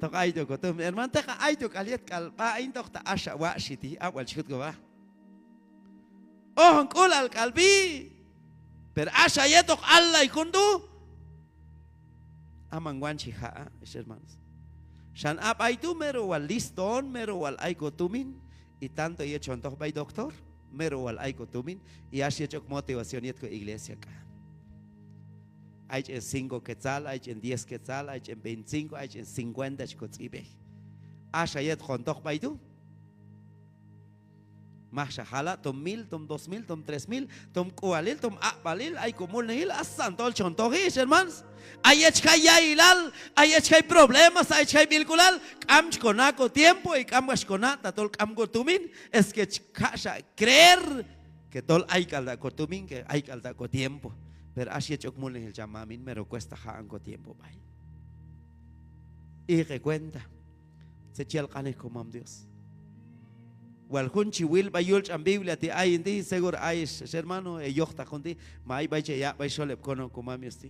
Toq ayto ko tumin, hermano, teqan ayto k'al yet k'al b'a ayin, toq ta axa watx'ji ti', a' wal chi jut ko b'a. Ojon k'ulal k'al b'i. Pero axa yetoq allay jun tu', a' man wan chi jaq', a, ex hermanos. Xan a b'ay tu' mero wal listo on, mero wal ay ko tumin, y tanto yet chon toj b'ay doctor, mero wal ay ko tumin, y axa yet ch'ok motivación yet ko iglesia k'al. Ay ch'en cinco quetzal, ay ch'en diez quetzal, ay ch'en veinticinco, ay ch'en cincuenta chi ko tz'ib'ej. Axa yet chon toj b'ay tu'. Maj xa jala', tom mil, tom dos mil, tom tres mil, tom k'ualil, tom aq'b'alil, ay ko mulnajil, asan tol chon toji, ex hermanos. A yet chi jay ya'ilal, a yet chi jay problemas, a yet chi jay b'ilk'ulal, k'am chi ko na' ko tiempo, y k'am kax chi ko na' tatol k'am ko tumin, es que chi jaq' xa creer que tol ay k'al ta' ko tumin, que ay k'al ta' ko tiempo. Pero axa yet ch'ok mulnajil cham mamin, mero cuesta jaq'on ko tiempo b'ay. Iqe cuenta tzet chi yal q'anej ko mam Dios. Wal jun chi wil b'ay yul tx'an Biblia ti' ayin ti', seguro ayex, ex hermano, heyojtaq jun ti', ma ay b'ay che yaq' b'ay xol heb' konob' ko mam Dios ti'.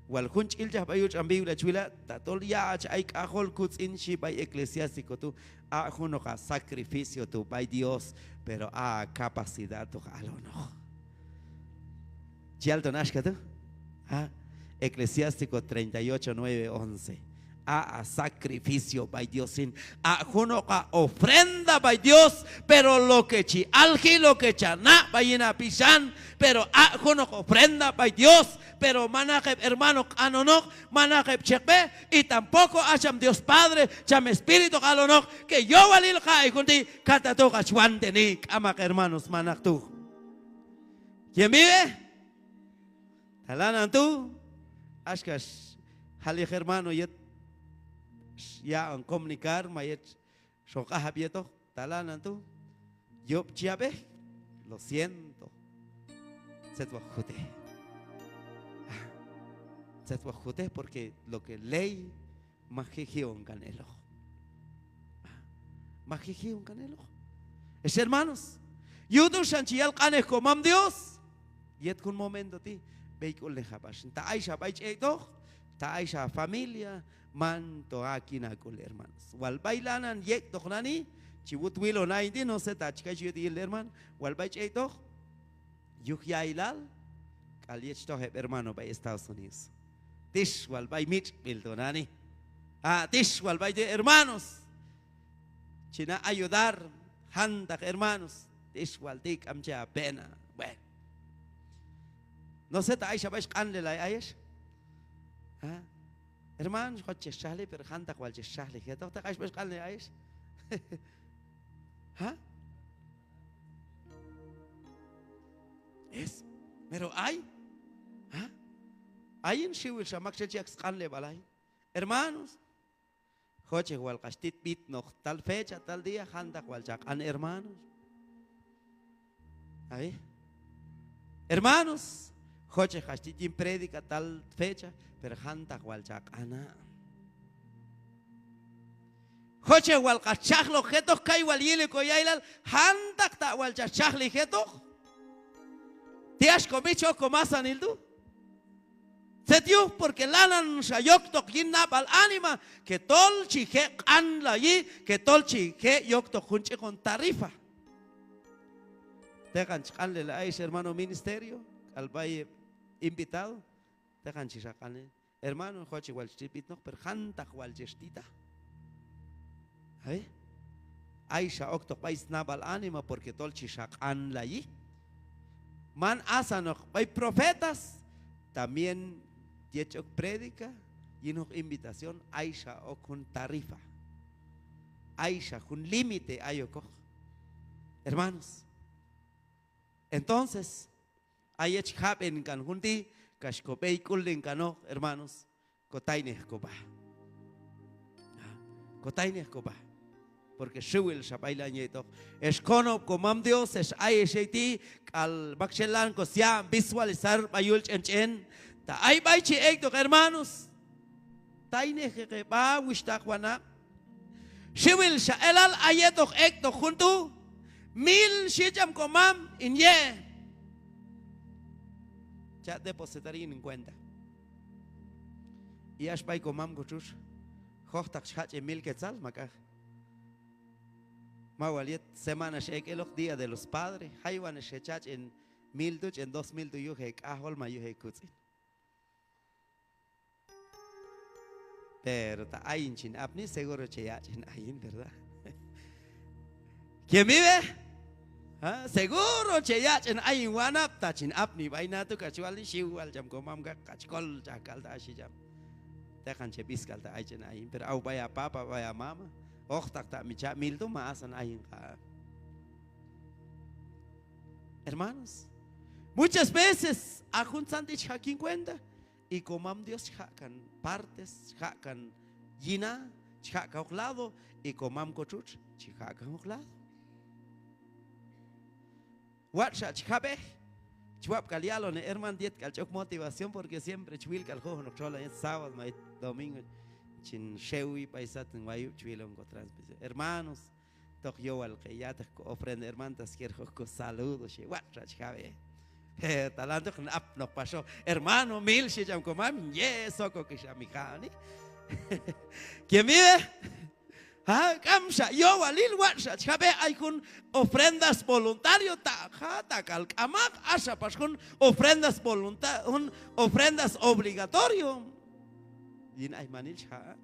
Wal jun chi ilchaj b'ay yul tx'an Biblia chi wila', tatol ya' ach ay k'ajol kutz'in, xhi b'ay Eclesiástico tu', a' junoq ha sacrificio tu' b'ay Dios, pero a ha capacidad tu' hoq alonoq. Chi yal ton axka tu'. A, Eclesiástico treinta y ocho, nueve, once. A ha sacrificio b'ay Dios xin, a junoq ha ofrenda b'ay Dios, pero lo que chi alji, lo que cha na' b'ay yin ha pixan, pero a junoq ofrenda b'ay Dios, pero manaq heb' hermano q'anonoq, manaq heb' cheqb'ej, y tampoco a cham Dios Padre, cham Espíritu hoq alonoq que yowalil hoq haq'ay jun ti', katatu' hoq hach wanteni, k'amaq hermanos, manaq tu'. ¿Quién vive? Ta lanan tu', axka xal yij hermano yet xyaq'on comunicar ma yet xon q'anjab' yetoq, ta lanan tu', yob' chi yab'ej, lo siento. Tzet wal jutej. Ah, tzet wal jutej, porque lo que ley maj je' ji'on kan eloq. Maj je' ji'on kan eloq. Ex hermanos, yuj tu' xan chi yal q'anej ko mam Dios yet jun momento ti', b'eyk'ulnej ha b'a xin. Ta ay xa b'ay ch'ek'toq, ta ay xa ha familia, manto haq' yin ha k'ul, hermanos. Wal b'ay lanan yek'toq nani, chi wut wilon ayin ti', no sé ta chi kay chi yut yil, hermano. Wal b'ay ch'ek'toq, yuj ya'ilal k'al yet chi toj heb' hermano b'ay Estados Unidos. Tix wal b'ay mitx'b'il tu' nani. A, tix wal b'ay ti' hermanos. Chi na' ayudar jantaq hermanos. Tix wal ti', k'am che ha pena. Bueno. No sé ta ay xa b'ay xq'anlelay ayex. A, hermanos, joch chex txajli, pero jantaq wal chex txajli jetoq. Teqan ay xa b'ay xq'anlelay ayex. A? Es, pero ay, a, ayin xiwil xa maktxel chi yaq' sq'anleb'al ayin. Hermanos, jochej wal kax tit b'itnoq tal fecha, tal día, jantaq wal cha q'an, hermanos. Ay. Hermanos, jochej kax tit yin prédica tal fecha, pero jantaq wal cha q'ana'. Jochej wal kax txajloq jetoq, kay wal yili ko ya'ilal, jantaq ta' wal chach txajli jetoq. Ti' ax ko mitx'chaj ok ko masanil tu'. Tzet yuj, porque lanan xa yoktoq yin nab'al anima que tol chi je' q'anlayi, que tol chi je' yoktoq jun ch'ikon tarifa. Teqan chi q'anlelay ayex hermano ministerio k'al b'ay heb' invitado, teqan chi xa q'anlelay. Hermano, jochej wal chi tit b'itnoq, pero jantaq wal chex tita. Ay, ay xa oktoq b'ay snab'al anima porque tol chi xa q'anlayi. man asanoq b'ay profetas, también yet chi ok prédica yin junoq invitación, ay xa ok jun tarifa, ay xa jun límite ay okoq, hermanos. Entonces, a yet chi jab'en kan jun ti', kax ko b'eyk'ulnen kanoq, hermanos, ko taynej ko b'a. Ko taynej ko b'a. Porque xiwil xa b'ay lanan yetoq. Ex konob' ko Mam Dios, ex ayex ek' ti', k'al maktxel lanan ko sya'on visualizar b'ay yul ch'en ch'en. Ta ay b'ay chi ek'toq, hermanos, taynej ek' heb'a, wuxhtaq, wanab'. Xiwil xa elal a yet hoq ek'toq jun tu', mil xhi cham ko mam hin ye'. Cha' depositar yin hin cuenta. Yax b'ay ko mam ko txutx, jojtaq chi ja' ch'en mil quetzal, ma k'aj. Ma wal yet semana x'ek' eloq Día de los Padres, jaywan ex hecha' ch'en mil tu', ch'en dos mil tu' yuj he k'ajol ma yuj he kutz'in. Pero ta ayin chin apni, seguro che ya' ch'en ayin, ¿verdad? ¿Quién vive? ¿Ah? Seguro che ya' ch'en ayin wanab', ta chin apni b'ay na tu', kax chi wali, xiw wal cham ko mam, kaq kach kolchaj k'al ta a xhi cham. Teqan che b'is k'al ta ay ch'en ayin, pero aw b'ay a papá, b'ay a mamá, ojtaq ta mi cha' mil tu', ma asan ayin k'a. Hermanos, muchas veces a juntzan ti' chi jaq' yin cuenta, y ko mam Dios chi jaq' kan partes, chi jaq' kan yina, chi jaq' kan oq lado, y ko mam ko txutx chi jaq' kan oq lado. Watx' xa chi jab'ej, chi wab' k'al yalon, hermano, yet k'al chi ok motivación, porque siempre chi wil k'al junoq txolan yet sábado ma yet domingo, chin xewi b'ay sat wayub' chi wilon ko transmisión. Hermanos, toq yowalil ke ya'teq ko ofrenda, hermano, ta siquiera hoq ko saludo xhi, watx' xa chi jab'ej. Pero ta lanan tu' hoqin apnoq paxoq, hermano, mil xhi cham ko mam, ye' sokok ix a mi ja'oni. ¿Quién vive? ¿Ah? K'am xa yowalil, watx' xa chi jab'ej. Ay jun ofrendas voluntario, ta ja' ta k'al k'amaq, axa pax jun ofrendas volunta-, jun ofrendas obligatorio. Yin aymanil chi jaq'.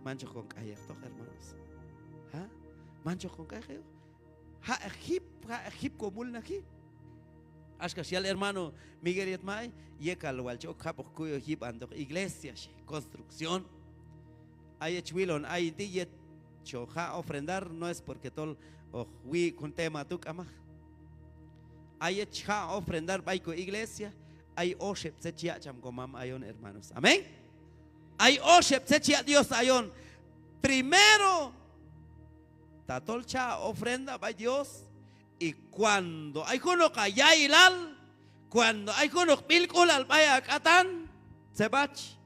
Manchaq kon k'ayejtoq, hermanos. ¿Ah? Manchaq kon k'ayejtoq. Ja'eq jip, ja'eq jip ko mulnaji. Axka xyal hermano Miguel yet may, yekal wal chi ok jab'oq kuyoj yib'antoq iglesia xhi, construcción. A yet chi wilon ayin ti', yet chon jaq' ofrendar, no es porque tol hoq wi'ik jun tema tu', k'amaq. A yet chi jaq' ofrendar b'ay ko iglesia, ay oxeb' tzet chi ya' cham ko mam ayon, hermanos. Amén. Ay oxeb' tzet chi ya' Dios ayon. Primero, tatol cha' ofrenda b'ay Dios, y cuando ay junoq a ya'ilal, cuando ay junoq b'ilk'ulal b'ay a k'atan, tzeb'ach,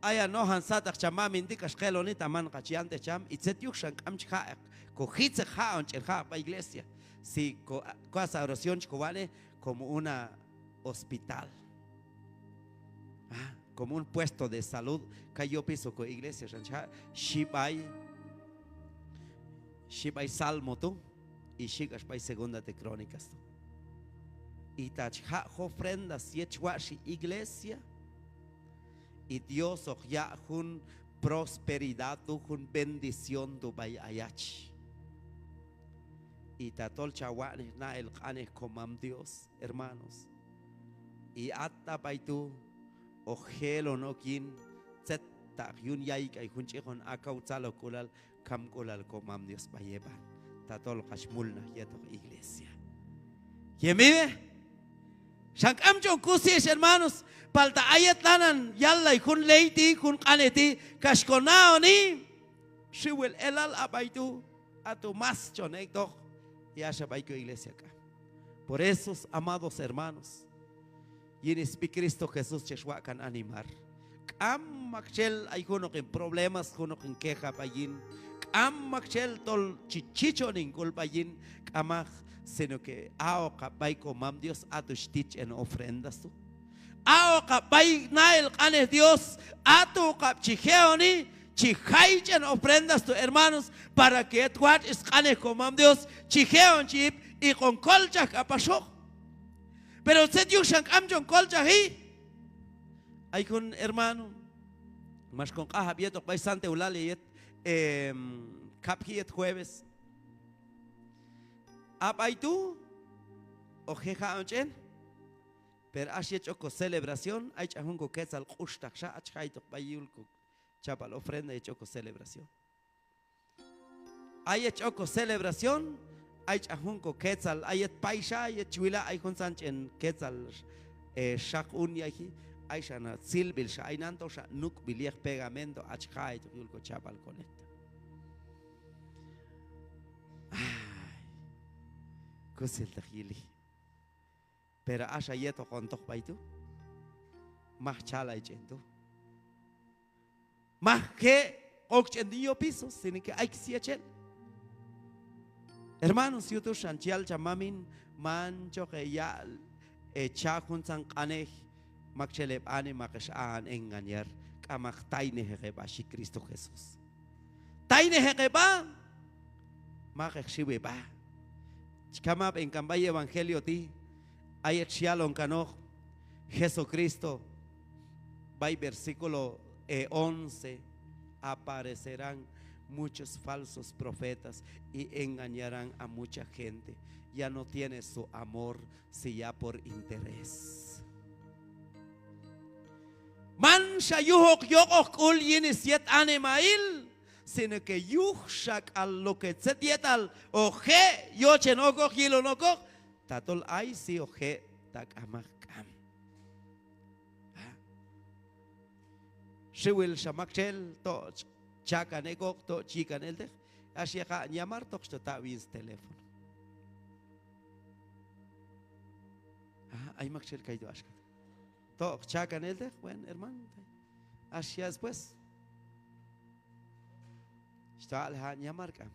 ay a nojan sataq cham mamin ti' kax qeloni ta man kach yantej cham, y tzet yuj xan k'am chi ja'eq ko jitzeq ja'on ch'el ja'eq b'ay iglesia, si ko, ko casa oración chi ko wa'nej como una hospital. Ah, como un puesto de salud, kay yopiso ko iglesia xan chi jaq', xhi b'ay, xhi b'ay Salmo tu', y xhi k'ax b'ay Segunda de Crónicas tu'. Y ta chi jaq' jofrendas yet chi watx'ji iglesia, y Dios hoq yaq' jun prosperidad tu', jun bendición tu' b'ay ayach. Y tatol cha watx'nej na'el q'anej ko mam Dios, hermanos, y at ta b'ay tu' hoq jelon ok yin tzet ta yun yayk'ay jun ch'ijon a kaw tzalojk'ulal, kamk'ulal ko mam Dios b'ay yeb'an, tatol hoqach mulnaj yetoq iglesia. ¿Quién vive? Xan k'am chon kusi ex hermanos, palta a yet lanan yallay jun ley ti', jun q'anej ti', kax ko na'oni, xiwil elal a b'ay tu', a tu' más chon ek'toq, y axa b'ay ko iglesia k'am. Por eso, amados hermanos, yin sb'i Cristo Jesús chex waq' kan animar. K'am maktxel ay junoq hin problemas, junoq hin queja b'ay yin. K'am maktxel tol chi chichon hin k'ul b'ay yin, k'amaq, sino que a'oqab' b'ay ko mam Dios, a tu' chi tit ch'en ofrendas tu'. A'oqab' b'ay na'el q'anej Dios, a tu' oqab' chi je'oni, chi jay ch'en ofrendas tu', hermanos, para que yet watx' sq'anej ko mam Dios chi je'on chi yip, y kon kolchaj k'apaxoq. Pero tzet yuj xan k'am chon kolchaji. Ay jun hermano max kon q'ajab' yetoq b'ay Santa Eulalia yet, em, kab'ji yet jueves. A b'ay tu' hoq je' ja'on ch'en. Pero axa yet chi ok ko celebración, ay ch'an jun ko quetzal k'uxtaq xa, hach jaytoq b'ay yul ko chapal ofrenda yet chi ok ko celebración. A yet chi ok ko celebración, ay ch'an jun ko quetzal, a yet payxa, yet chi wila' ay juntzan ch'en quetzal, eh, xaq un yayji, ay xa na tsilb'il xa ay nan, tol xa nuk'b'il yej pegamento, hach jaytoq yul ko chapal colecta. Ay, kusiltaq yili. Pero axa yet hoqon toj b'ay tu', maj chalay ch'en tu', maj je' ok ch'en tu' yin yopiso, sino que ay syechel. Hermanos, yuj tu' xan chi yal cham mamin, manchaq heyal, hecha' juntzan q'anej maktxel heb'a ne mak hex a'an engañar, k'amaq, taynejeq heb'a, xhi Cristo Jesús. Taynejeq heb'a, mak hex xiw heb'a. Chi kam ab'en kan b'ay evangelio ti', a yet xyalon kanoq Jesucristo b'ay versículo, eh, once: Aparecerán muchos falsos profetas y engañarán a mucha gente. Ya no tiene su amor, si ya por interés. Manxa yujoq yoq'oq k'ul yin syet animahil, sino que yuj xak'al lo que tzet yetal hoq je' yochen okoq, yilon okoq, tatol ay si hoq je' ta k'amaq k'am. Xiwil xa maktxel to' cha kan ek'oq, to' chi kan elteq, ax yet haq'on llamar, toq xto ta' yin steléfono. Ay maktxel kaytu' axka tu'. To' cha kan elteq, bueno, hermano, ax ya después. Xto aq'lay haq'on llamar k'am.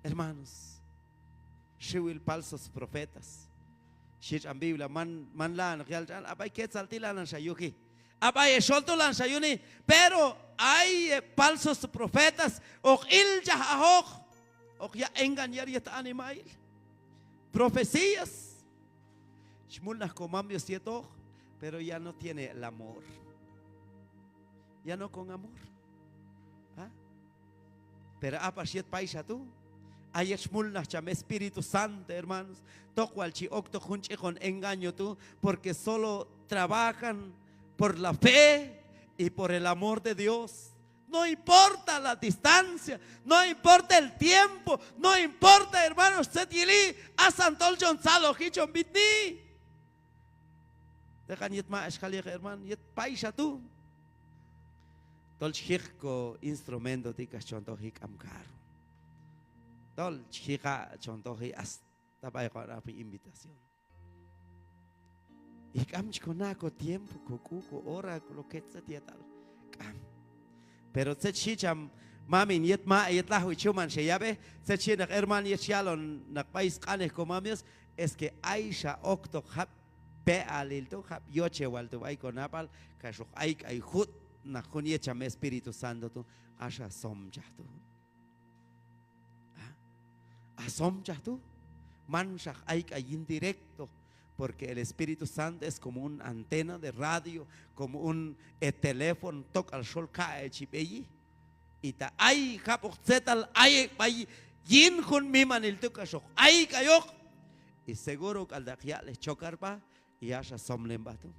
Hermanos, xiwil falsos profetas. Xhi tx'an Biblia, man, man lanan yal tx'an, a b'ay quetzal ti' lanan xa yuji. A b'ay hexol tu' lanan xa yuni. Pero ay, eh, falsos profetas hoq ilchaj ajoq, hoq yaq' engañar yet animahil. Profecías. Chi mulnaj komam Dios yetoq, pero ya no tiene el amor. Ya no con amor. ¿Ah? Pero a pax yet payxa tu', a yet xmulnaj cham Espíritu Santo, hermanos, toq wal chi oktoq jun ch'ikon engaño tu', porque solo trabajan por la fe y por el amor de Dios. No importa la distancia, no importa el tiempo, no importa, hermanos, tzet yili, asan tol chon tzaloji, chon b'itni. Teqan yet ma ex jal yek, hermano, yet payxa tu', tol chi jiq ko instrumento ti' kax chon toji k'am carro. Tol chi jiqa' chon toji hasta b'ay hoqon aq' invitación. Y k'am chi kona' ko tiempo, ko k'u, ko hora, lo que tzet yetal. K'am. Pero tzet xhi cham mamin yet ma, yet lajwi chuman xe yab'ej, tzet xhi naq hermano yet xyalon naq b'ay sq'anej komam Dios, es que ay xa oktoq jab' pe'alil tu', jab' yochewal tu' b'ay konab'al, kax hoq ayk'ay jut' naq jun yet cham Espíritu Santo tu', axa somchaj tu'. ¿Ah? A somchaj tu', manxa ayk'ay yin directo, porque el Espíritu Santo es como un antena de radio, como un, eh, teléfono, tok'al xol kaq'e' chi b'eyi. Y ta ay jab'oq tzetal ayek' b'ay yin jun mimanil tu' kax hoq ayk'ayoq. Y seguro k'al ta' hoq yaq'lej chocar b'a, y axa somlen b'a tu'.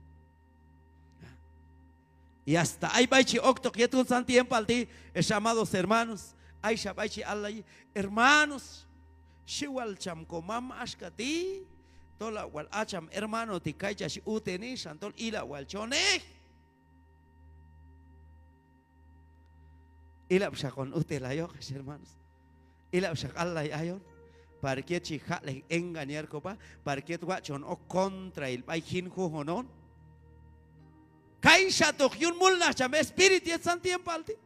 Y hasta ay b'ay chi oktoq yet juntzan tiempoal ti', ex amados hermanos, ay xa b'ay chi allayi, hermanos, xiwal cham komam axka ti', tolab' wal a cham hermano ti' kay chach uteni, xan tol ilab' wal chonej. Ilab' xa hoqon utelayoq, ex hermanos. Ilab' xa hoq allay ayon. Para que yet chi jaq'lej engañar kob'a, para que yet watx' chon ok contrail b'ay jin jujun on. Kay xa toq yun mulnaj cham Espíritu yet juntzan tiempoal ti'.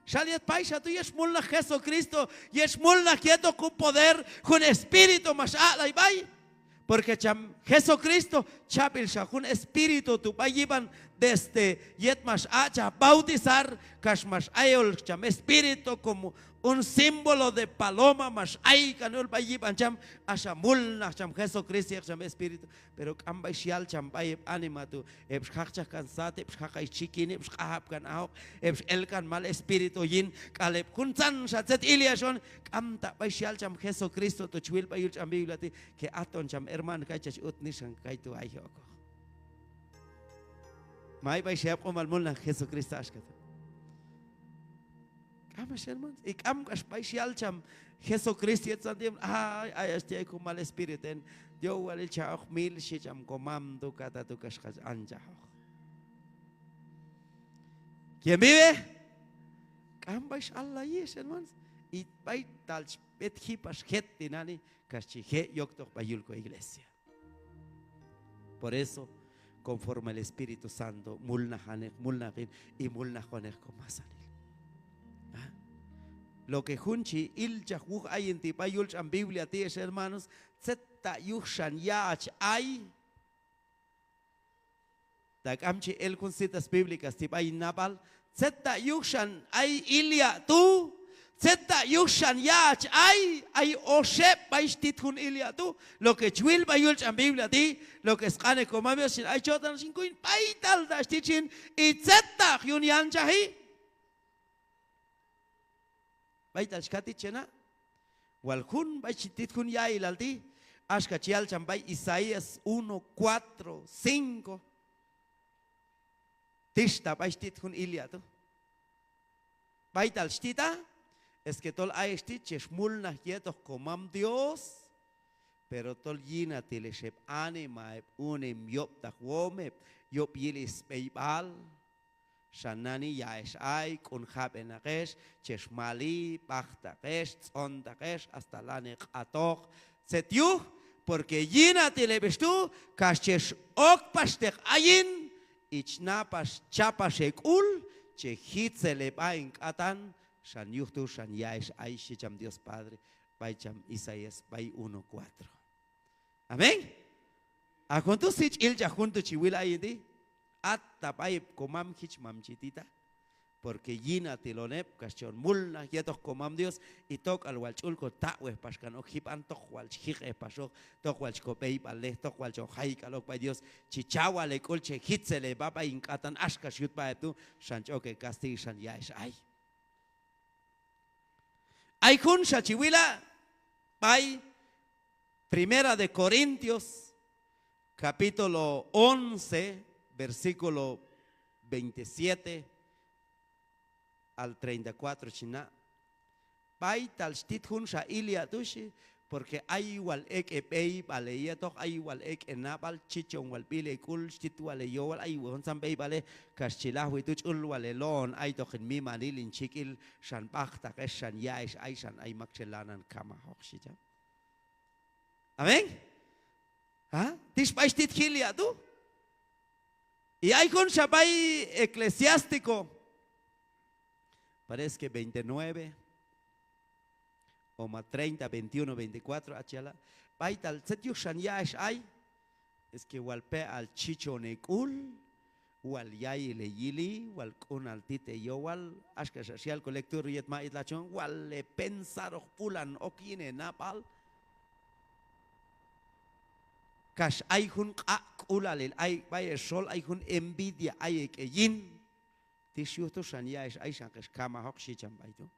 Xal yet payxa tu' yet xmulnaj Jesucristo, yet xmulnaj yetoq jun poder, jun Espíritu max aq'lay b'ay. Porque cham Jesucristo Chab'il xa jun espíritu tu' b'ay yib'an desde yet max aq'chaj bautizar, kax max ayol cham espíritu como un símbolo de paloma, max ay kan ul b'ay yib'an cham, axa mulnaj cham Jesucristo yetoq cham espíritu. Pero k'am b'ay xyal cham b'ay heb' anima tu', heb' xjaqchaj kan sat, heb' xjaqay txikin, heb' xq'ajab' kan ajoq, heb' xel kan mal espíritu yin, k'al heb' juntzanxa tzet ilya' xon, k'am ta b'ay xyal cham Jesucristo tu' chi wil b'ay yul tx'an Biblia ti', que aton cham hermano kay chach utni xan kaytu' ay okoq. Ma ay b'ay xyab' q'umal mulnaj Jesucristo axka tu'. K'am ex hermanos, y k'am k'ax b'ay xyal cham Jesucristo yet tzan tiempo, ay, ay, ay, ay, ay, ko mal espíritu en, yowalil cha ok mil xhi cham komam tu', kata tu' kax kach anchajoq. ¿Quién vive? K'am b'ay x'allayi ex hermanos, y b'aytal chi b'et jipax jet tinani', kax chi je' yoktoq b'ay yul ko iglesia. Por eso, conforme al Espíritu Santo, mulnajaneq, mulnajin, y mulnajoneq komasanil. ¿Ah? Lo que jun chi ilchaj wuj ayin ti' b'ay yul tx'an Biblia ti' ex hermanos, tzet ta' yuj xan ya' ach ay. Ta k'am chi el jun citas bíblicas ti' b'ay hin nab'al, tzet ta' yuj xan ay ilya' tu', tzet ta' yuj xan ya' ach ay, ay oxeb' b'ay xtit jun ilya' tu', lo que chi wil b'ay yul tx'an Biblia ti', lo que sq'anej komam Dios xin, ay chotan xin kuyin b'aytal ta' xtit xin, y tzet ta' yun yanchaji. B'aytal chi kat tit che na'. Wal jun b'ay chi tit jun ya'ilal ti', axka chi yal cham b'ay Isaías uno, cuatro, cinco. Tix ta b'ay xtit jun ilya' tu'. B'aytal xtita, es que tol ayex ti' chex mulnaj yetoq komam Dios, pero tol yinatil ex heb' anima, heb' unin yob'taqwom, heb' yob' yili sb'eyb'al. Xan nani ya' ex ay, k'un jab'enaq ex, chex mali, b'ajtaq ex, tz'ontaq ex, hasta lanej q'atoq. ¿Tzet yuj? Porque yinatil heb' ex tu', kax chex ok paxteq ayin, y chi na pax cha pax hek'ul, che jitzel heb'a hin k'atan, xan yuj tu' xan ya' ex ay, xhi cham Dios Padre b'ay cham Isaías b'ay uno cuatro. Amén. A jun tu' si ch'ilchaj jun tu' chi wil ayin ti'. Ata b'ay heb' komam jichmam chi tita. Porque yinatil hon heb' kax chon mulnaj yetoq komam Dios, y tok'al wal ch'ul ko taq'wej pax kan ok jib'an, tok wal chi jiq'ej paxoq, tok wal chi ko b'eyb'alnej, tok wal chon jay k'al ok b'ay Dios, chi cha wal hek'ul, che jitzel heb'a b'ay hin k'atan, axka xyut sb'a heb' tu', xan chi ok hekastigo, xan ya' ex ay. Ay junxa chi wila' b'ay Primera de Corintios, capítulo once, versículo veintisiete al treinta y cuatro chi na'. B'aytal chi tit junxa ilya' tu' xhi, porque ay wal ek' heb'eyb'al heyetoq, ay wal ek' henab'al, chichon wal b'il hek'ul, chi tit wal heyowal, ay wal juntzan b'eyb'alej, kax chi lajwi tu' ch'ul wal helo'on aytoq hin mimanil, hin chik'il, xan b'ajtaq ex, xan ya' ex ay, xan ay maktxel lanan kamajoq, xhi cham. Amén. ¿Ah? Tix b'ay chi tit jilya' tu'. Y ay junxa b'ay Eclesiástico, parece que veintinueve, o ma treinta, veintiuno, veinticuatro, hach yala'. B'aytal tzet yuj xan ya' ex ay, es que wal pe'al chichon hek'ul, wal yayil heyili, wal k'unal tit heyowal, axka xa xyal ko lectura yet ma itlachon, wal hepensaroq b'ulan ok yin henab'al. Kax ay jun q'aq'k'ulalil ay ek' b'ay hexol, ay jun envidia ay ek' heyin. Tix yuj tu' xan ya' ex ay, xan hex kamajoq, xhi cham b'ay tu'.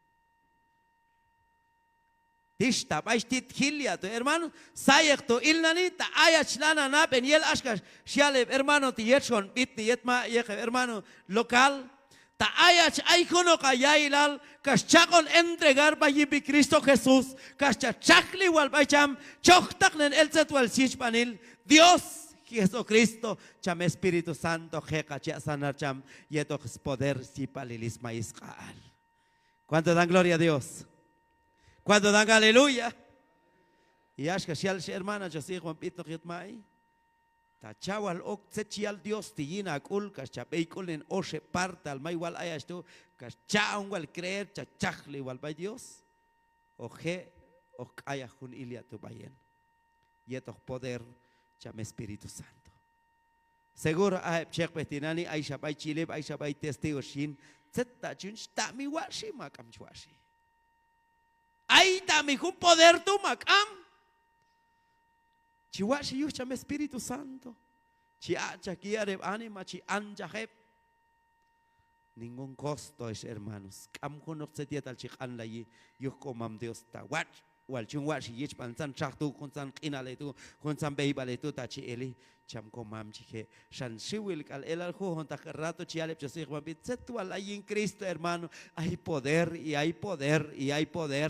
Tix ta b'ay chi tit jilya' tu' hermano, sayek to il nani', ta ayach lanan hab'en yel axka xyal heb' hermano ti' yet xon b'itni yet ma yek' heb' hermano local. Ta ayach ay junoq haya'ilal kax chaq'on entregar b'ay yin sb'i Cristo Jesús, kax cha txajli wal b'ay cham, chojtaqnen el tzet wal syichb'anil, Dios Jesucristo, cham Espíritu Santo, je' kach yaq' sanar cham yetoq spoder syipalil smay sq'aq'al. ¿Cuánto dan gloria a Dios? ¿Cuánto dan aleluya? Y axka xyal ex hermana, choj sijb'an b'itnoq yet ma'i. Ta cha wal ok tzet chi yal Dios ti' yin hak'ul, kax cha b'eyk'ulnen oxeb' parteal may wal ayach tu', kax cha'on wal creer, cha txajli wal b'ay Dios. Hoq je', hoq k'ayaj jun ilya' tu' b'ay hin yetoq poder cham Espíritu Santo. Seguro a heb' chekb'ej tinani' ay xa b'ay chi yil heb', ay xa b'ay testigo xin. Tzet ta chi yun, ta mi watx'ji ma k'am chi watx'ji. Ay ta mi jun poder tu' ma k'am. Chi watx'ji yuj cham Espíritu Santo. Chi aq'chaj guiar heb' anima, chi anchaj heb'. Ningún costo, ex hermanos. K'am junoq tzet yetal chi q'anlayi yuj komam Dios ta watx' wal chi yun watx'ji yichb'anil juntzan txaj tu', juntzan q'inalej tu', juntzan b'eyb'alej tu' ta chi eli. Cham komam chi je'. Xan xiwil k'al elal jujuntaq rato chi yal heb' cham sib'ej b'ay tzet wal ay yin Cristo, hermano. Ay poder y ay poder y ay poder.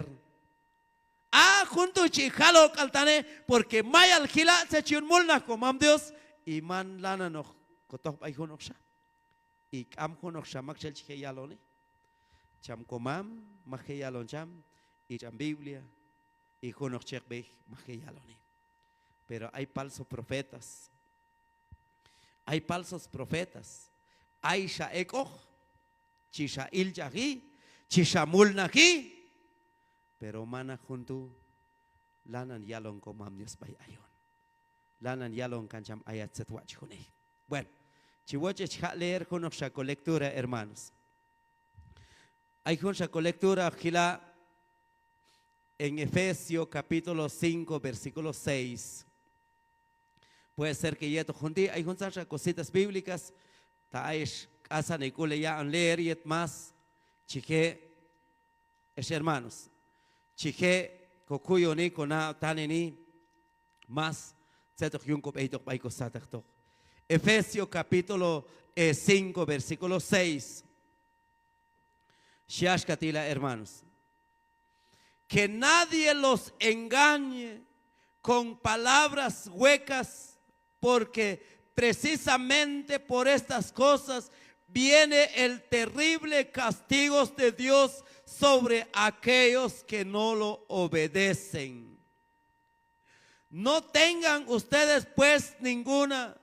A jun tu' chi jal ok k'al tanej, porque mayal jila' tzet chi yun mulnaj komam Dios, y man lananoq kotoj b'ay junoqxa. Y k'am junoqxa maktxel chi je' yaloni. Cham komam maj je' yalon cham, y cham Biblia, y junoq chekb'ej maj je' yaloni. Pero ay falso profetas. Ay falsos profetas. Ay xa ek'oq, chi xa ilchaji, chi xa mulnaji, pero manaq jun tu' lanan yalon komam Dios b'ay ayon. Lanan yalon kan cham ayach tzet watx' chi june'. Bueno, chi woche chi jaq' leer junoqxa kolectura, hermanos. Ay junxa kolectura hoq jila' en Efesio capítulo cinco, versículo seis. Puede ser que yetoq jun ti' ay juntzanxa cositas bíblicas, ta ayex k'asan hek'ul heyaq'on leer yet más chi je', ex hermanos, chi je' kokuyoni kona'taneni más tzet hoq yun kob'eytoq b'ay kosataqtoq. Efesio capítulo, eh, cinco, versículo seis. Xhi axka ti' la, hermanos. Que nadie los engañe con palabras huecas, porque precisamente por estas cosas viene el terrible castigo de Dios sobre aquellos que no lo obedecen. No tengan ustedes, pues, ninguna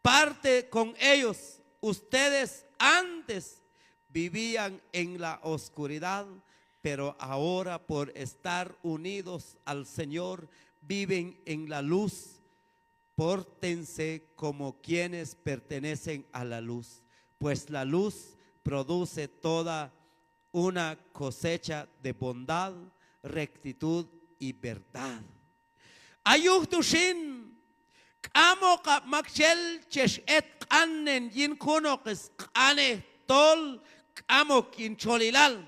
parte con ellos. Ustedes antes vivían en la oscuridad, pero ahora por estar unidos al Señor, viven en la luz. Pórtense como quienes pertenecen a la luz, pues la luz produce toda una cosecha de bondad, rectitud y verdad. A yuj tu xin, k'amoqab' maktxel chex etq'anen yin junoq sq'anej tol k'am ok yin txolilal.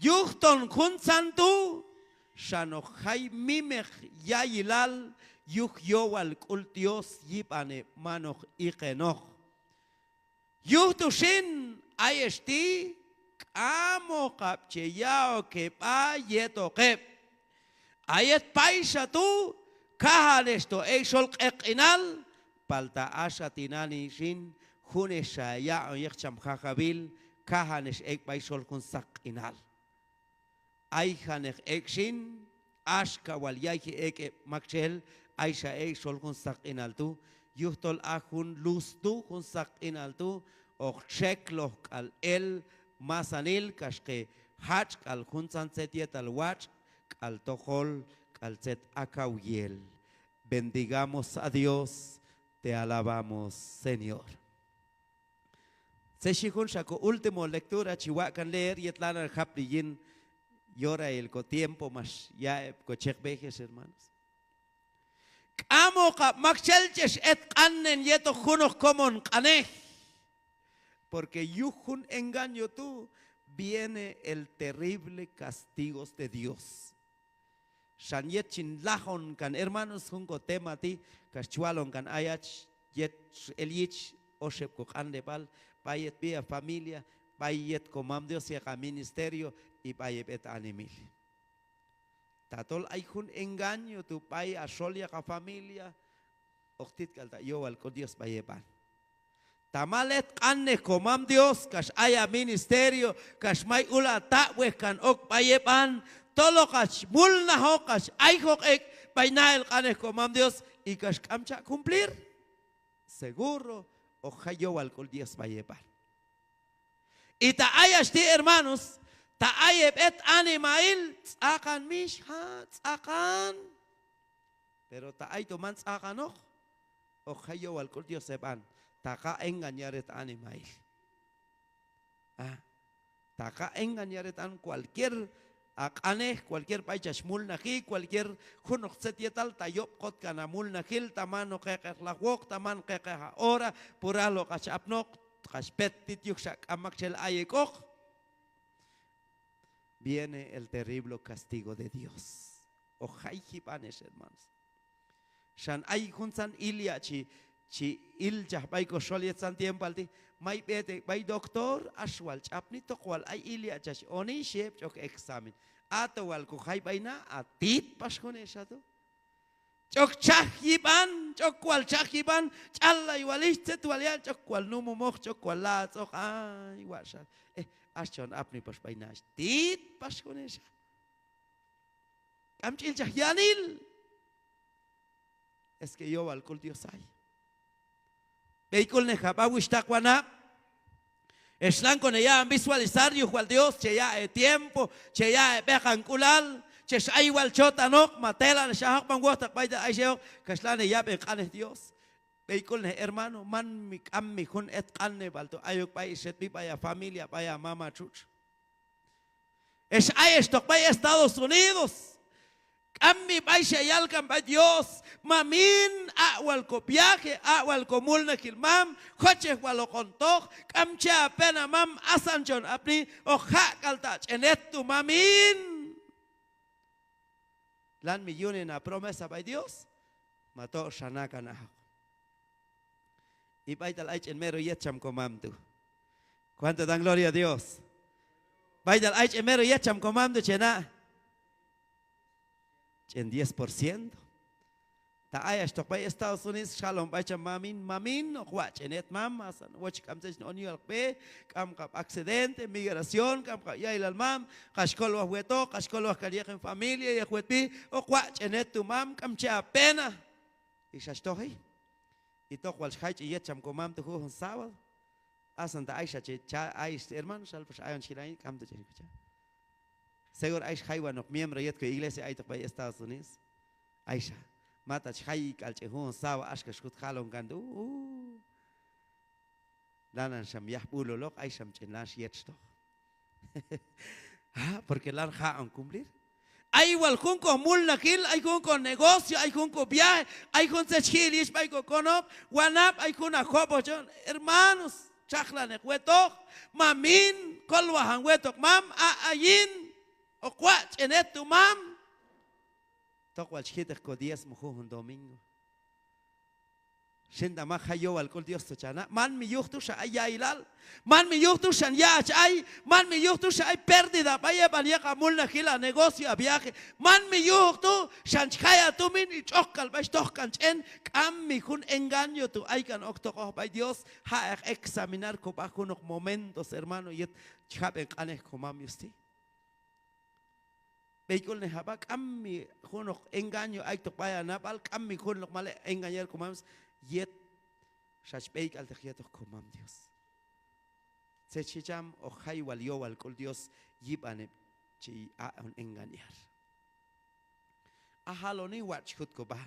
Yujton juntzan tu' xan hoq jay mimeq yayilal yuj yowal k'ul Dios yib'an heb' man hoq iqenoq. Yuj tu xin, ayex ti' k'amoqab' che ya'ok heb'a yetoq heb'. A yet payxa tu' kajan ex to ek' xol q'eqq'inal, palta axa tinani' xin, jun ex xa yaq'on yet cham Jajawil, kajan ex ek' b'ay xol jun saqq'inal. Ayjan ex ek' xin, axka wal yayji ek' heb' maktxel ayxa ek' xol jun saqq'inal tu', yujtol a jun luz tu', jun saqq'inal tu', hoq txekloj k'al el masanil kax hoq jatx' k'al juntzan tzet yetal watx' k'al tojol k'al tzet a kaw yel. Bendigamos a Dios, te alabamos, Señor. Tzet xhi junxa ko último lectura chi waq' kan leer yet lanan japni yin yorail ko tiempo max ya' heb' ko chekb'ej, ex hermanos. K'amoqab' maktxel chex etq'anen yetoq junoq komon q'anej, porque yuj jun engaño tu' viene el terrible castigos de Dios. Xan yet chin lajon kan, hermanos, jun ko tema ti', kax chi walon kan ayach yet el yich oxeb' ko q'anleb'al b'ay yet b'i ha familia, b'ay yet komam Dios yet ha ministerio y b'ay heb' het animail. Tatol ay jun engaño tu' b'ay ha xol yet ha familia, hoq tit k'al ta' yowal k'ul Dios b'ay heb' an. Ta mal etq'anej komam Dios kax ay ha ministerio, kax may ul ha taq'wej kan ok b'ay heb' an, tol hoqach mulnajoq, hoqach ayjoq ek' b'ay nahil q'anej komam Dios, y kax k'am cha' cumplir, seguro hoq jay yowal k'ul Dios b'ay heb' an. Y ta ayach ti', hermanos, ta ay heb' het animail, tz'aqan mix, ha, tz'aqan. Pero ta ay to man tz'aqanoq, Hoq jay yowal k'ul Dios hib'an, ta hoq haq' engañar het animail. Ah, ta hoq haq' engañar het an, cualquier a q'anej, cualquier b'ay chach mulnaji, cualquier junoq tzet yetal, ta yob' kotkan a mulnajil, ta man hoq heq'ejlajwoq, ta man hoq heq'ej a hora, pur ajloq hach apnoq, hoq hach pet tit yuj xa k'am maktxel ay ek'oq. Viene el terrible castigo de Dios. Hoq jay jib'an, ex hermanos. Xan ay juntzan ilya' chi, chi ilchaj b'ay koxol yetzan tiempoal ti', may b'et ek' b'ay doctor, ax wal ch'apni, toq wal ay ilya' chach oni, xhi heb', ch'ok examen. Ato wal kojay b'ay na, a tit pax jun exa tu'. Ch'ok chaj yib'an, ch'ok wal chaj yib'an, ch'allay wal ix, tzet wal yal, ch'ok wal numumoq, ch'ok wal latz'oq, ay, watx' xa. Eh, ax chon apni pax b'ay na, tit pax jun exa. K'am ch'ilchaj yanil. Es que yowal k'ul Dios ay. B'eyk'ulnej ha b'a wuxhtaq wanab'. Hex lanan kon heyaq'on visualizar yuj wal Dios che yaq' he tiempo, che yaq' he b'eqan k'ulal, chex ay wal chotanoq, ma telan hex ajoq, man wojtaq b'aytal ay xeoq, kax lanan heyab'en q'anej Dios. B'eyk'ulnej hermano, man mi, k'am mi jun etq'aneb'al tu' ayok b'ay hex hetb'i, b'ay ha familia, b'ay ha mam, ha txutx. Hex ayex toq b'ay Estados Unidos, k'am mi b'ay xeyal kan b'ay Dios: Mamin, aq' wal ko viaje, aq' wal ko mulnajil mam, jochej wal hoqon toj, k'am che ha pena mam, asan chon apni, hoq jaq' k'al ta' ch'en het tu' mamin. Lanan mi yunen ha promesa b'ay Dios, ma to xana kan ajoq. Y b'aytal ay ch'en mero yet cham ko mam tu'. ¿Cuánto dan gloria a Dios? B'aytal ay ch'en mero yet cham ko mam tu' che na'. Ch'en diez por ciento. Ta ayach toq b'ay Estados Unidos, xjalon b'ay cham mamin: Mamin, hoq waq' ch'en het mam, asan wochej k'am tzet chin on yul b'e, k'am kab' accidente, migración, k'am kab' ya'ilal mam, kax kolwaj wetoq, kax kolwaj kan yetoq en familia, yetoq wetb'i, hoq waq' ch'en het tu' mam, k'am che ha pena. Y xach toji. Y toq wal xjay ch'en yet cham ko mam tu' jujun sábado. Asan ta ayxa che cha, ayxa hermano, xal pax ayon chi jil ayin, k'amto ch'en ko cha. Seguro ayxa jaywanoq miembro yet ko iglesia aytoq b'ay Estados Unidos. Ayxa, mata chi jay k'al ch'en jujun sábado, axka xjut jalon kan tu', uh, uh. Lanan xam yaj b'ululoq, ay xam ch'en lan xyetxtoq. Ah, porque lan jaq'on cumplir. Ay wal jun ko mulnajil, ay jun ko negocio, ay jun ko viaje, ay jun tzet chi ji'el yich b'ay ko konob', wanab', ay jun ha job'oq chon, hermanos, txajlaneq wetoq, mamin, kolwajan wetoq mam, a, ayin, hoq waq' ch'en het tu' mam. Toq wal chi jiteq ko diezmo jujun domingo. Xin ta mak jay yowal k'ul Dios tu' cha na'. Man mi yuj tu' xan ay ya'ilal. Man mi yuj tu' xan ya' hach ay. Man mi yuj tu' xan ay pérdida b'ay yib'an yetoq ha mulnajil, ha negocio, ha viaje. Man mi yuj tu' xan chi jay ha tumin y tx'oq k'al b'ay xtoj kan ch'en. K'am mi jun engaño tu' ay kan oktoq b'ay Dios. Jaq'eq examinar ko b'a junoq momentos, hermano, yet chi jab'en q'anej ko mam Dios ti'. B'eyk'ulnej ha b'a, k'am mi junoq engaño aytoq b'ay ha nab'al, k'am mi junoq mal engañar ko mam Dios, yet xach b'eyk'alteq yetoq ko mam Dios. Tzet chi cham, hoq jay wal yowal k'ul Dios yib'an heb' chi aq'on engañar. A jaloni watx' chi jut ko b'a.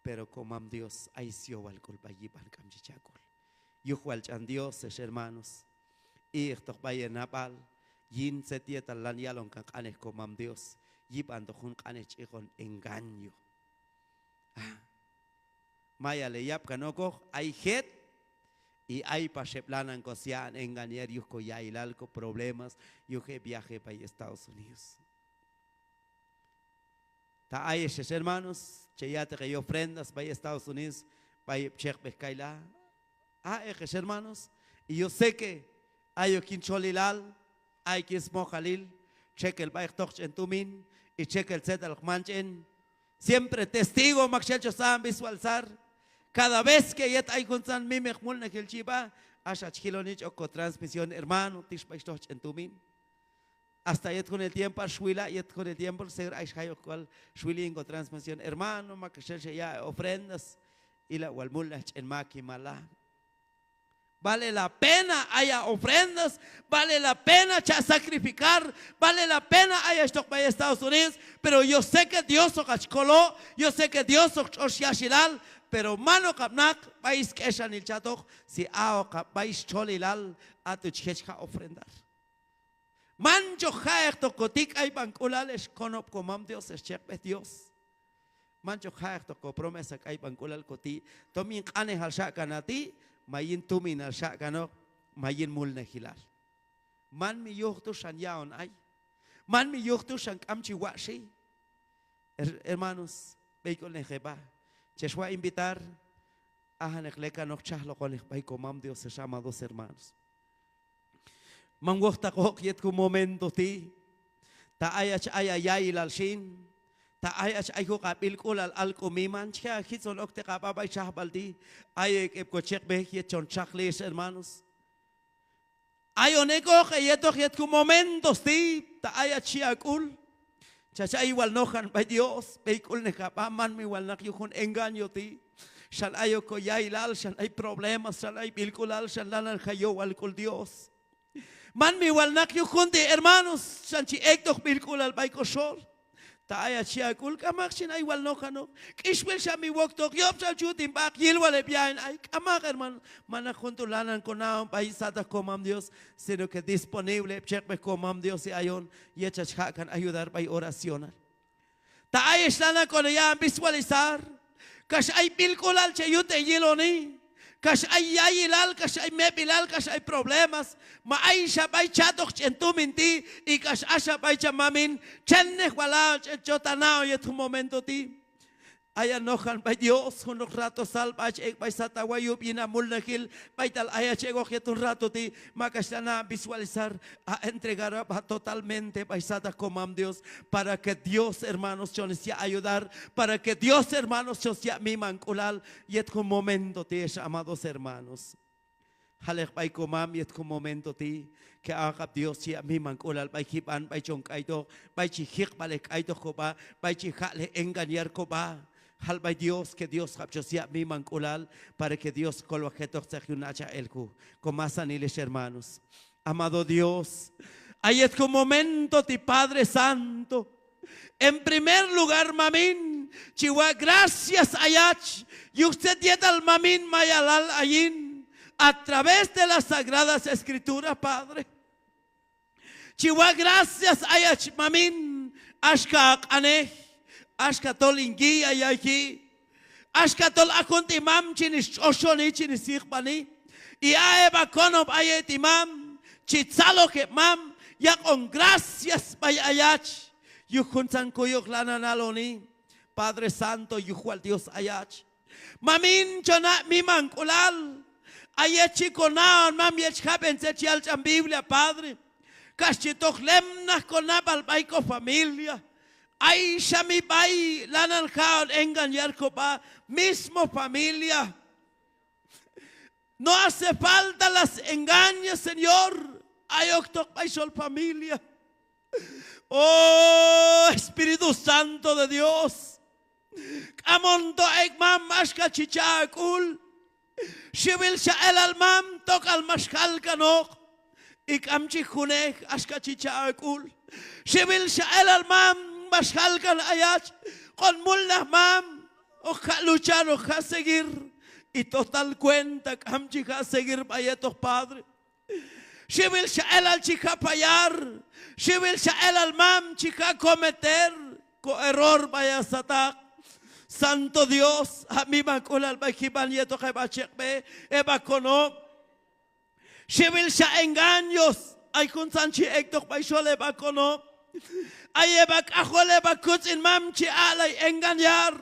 Pero ko mam Dios ay syowal k'ul b'ay yib'an, k'am chi cha' k'ul. Yuj wal ch'an Dios, ex hermanos, i'ektoq b'ay he nab'al yin tzet yetal lan yalon kan q'anej ko mam Dios, yib'antoq jun q'anej chi iqon engaño. Ah. Mayal heyab' kan okoq, ay jet y ay pax heb' lanan ko sya'on engañar yuj ko ya'ilal, ko problemas, yuj he viaje b'ay Estados Unidos. Ta ayex, ex hermanos, che ya'teq he ofrendas b'ay Estados Unidos, b'ay heb' chekb'ej kayla'. A'eq, ex hermanos, y yo sé que ayok yin txolilal, ayok yin smojalil, txekel b'ay hoq toj ch'en tumin, y txekel tzetal hoq man ch'en. Siempre testigo maktxel chon sa'on visualizar. Cada vez que yet ay juntzan mimeq mulnajil chi b'a, axa chi jiloni ch'ok ko transmisión, hermano, tix b'ay xtoj ch'en tumin. Hasta yet junel tiempoal xwila', yet junel tiempoal seguro ay xjayoq k'al xwil yin ko transmisión, hermano, maktxel xeya' he ofrendas, ila' wal mulnaj ch'en makimal la'. Vale la pena ay ha ofrendas, vale la pena cha' sacrificar, vale la pena ayach toq b'ay Estados Unidos, pero yo sé que Dios hoq hach kolo', yo sé que Dios hoq tx'ox yaxilal, Pero man okab' naq b'ay sk'exanil chatoq, si a okab' b'ay stxolilal, a tu' chi je' chi jaq' ofrendar. Manchaq ja'ektoq koti' k'ayb'ank'ulal, ex konob' komam Dios, ex cheqb'ej Dios. Manchaq ja'ektoq kopromesa k'ayb'ank'ulal koti', tom yin q'anejal xa'kan a ti', ma yin tuminal xa'kanoq, ma yin mulnajilal. Man mi yuj tu' xan ya'on ay. Man mi yuj tu' xan k'am chi watx'i. Her-, hermanos, b'eyk'ulnej heb'a. Chex wa' invitar, ajaneq lekanoq txajloqonej b'ay komam Dios, ex amados hermanos. Man wojtaqoq yet jun momento ti'. Ta ayach ay ha ya'ilal xin, ta ayach ay junoq ha b'ilk'ulal alk'u miman, chi je' ha jitzon okteq ha b'a b'ay txajb'al ti'. Ayek' heb' kocheqb'ej yet chon txajli, ex hermanos. Ayon ek'oq heyetoq yet jun momentos ti', ta ayach xhi ha k'ul. Chach ay wal nojan b'ay Dios, b'eyk'ulnej ha b'a, man mi wal naq yuj jun engaño ti'. Xan ayok koya'ilal, xan ay problemas, xan ay b'ilk'ulal, xan lanan jay yowal k'ul Dios. Man mi wal naq yuj jun ti', hermanos, xan chi ek'toq b'ilk'ulal b'ay koxol. Ta ayach xhi ha k'ul, k'amaq, chin ay wal nojanoq. K'ixwil xa mi woktoq, yob' xa chi yut hin b'a, yil wal heb' yain ay, k'amaq, hermano. Manaq jun tu' lanan konahon b'ay sataq komam Dios, sino que disponible heb' cheqb'ej komam Dios, y ayon yet chach jaq' kan ayudar b'ay oracional. Ta ayex lanan kone ya'an visualizar, kax ay b'ilk'ulal che yut heyiloni, kax ay ya'ilal, kax ay meb'ilal, kax ay problemas, ma ay xa b'ay chatoq ch'en tumin ti', y kax axa b'ay cham mamin, txennej wal ha'on ch'en chot ha nahon yet jun momento ti'. Ayan nojan b'ay Dios junoq ratozal b'ay ach ek' b'ay sat ha wayub' yin ha mulnajil, b'aytal ayach ek'oq yet jun rato ti', ma kax lanan visualizar, ha entregar ha b'a totalmente b'ay sataq komam Dios, para que Dios, hermanos, chon is yaq' ayudar, para que Dios, hermanos, chon is yaq' mimank'ulal yet jun momento ti', ex amados hermanos. Jalek b'ay komam yet jun momento ti', que aq'ab' Dios chi yaq' mimank'ulal b'ay jib'an, b'ay chon k'aytoq, b'ay chi jiqb'alej k'aytoq kob'a, b'ay chi jaq'lej engañar kob'a. Jal b'ay Dios que Dios jab' chon is yaq' mimank'ulal, para que Dios kolwaj jetoq tzet yun nachaj el juj. Komasanil, ex hermanos. Amado Dios, a yet jun momento ti', Padre Santo, en primer lugar, mamin, chi waq' gracias ayach yuj tzet yetal, mamin, mayal hal ayin a través de las Sagradas Escrituras, Padre. Chi waq' gracias ayach, mamin, axka ha q'anej, axka tol hin guía yayji, axka tol a jun ti', mam, chin is tx'oxoni, chin is yiqb'ani. Y a heb' ha konob' ayek' ti', mam, chi tzaloj heb', mam, yaq'on gracias b'ay ayach yuj juntzan kuyoj lanan haloni. Padre Santo, yuj wal Dios ayach. Mamin, chon aq' mimank'ulal. A yet chi konahon, mam, yet chi jab'en tzet chi yal tx'an Biblia, Padre, kax chi toj lemnaj konab'al b'ay kofamilia. Ay xa mi b'ay lanan ja'on engañar kob'a, mismo familia. No hace falta las engañas, Señor. Ay oktoq b'ay xol familia. Oh, Espíritu Santo de Dios. K'am on to ek', mam, axka chi cha' ha k'ul. Xiwil xa elal, mam, tok'al max jal kanoq. Y k'am chi junej, axka chi cha' ha k'ul. Xiwil xa elal, mam, max jal kan ayach. Q'on mulnaj, mam, hoq ja' luchar, hoq ja' seguir. Y total cuenta k'am chi ja' seguir b'ay hetoq, Padre. Xiwil xa elal chi ja' fallar. Xiwil xa elal, mam, chi ja' cometer ko error b'ay ha sataq. Santo Dios, aq' mimank'ulal b'ay jib'an yetoq heb' ha cheqb'ej, heb' ha konob'. Xiwil xa engaños, ay juntzan chi ek'toq b'ay xol heb' ha konob'. Ay heb' ha k'ajol, heb' ha kutz'in, mam, chi aq'lay engañar.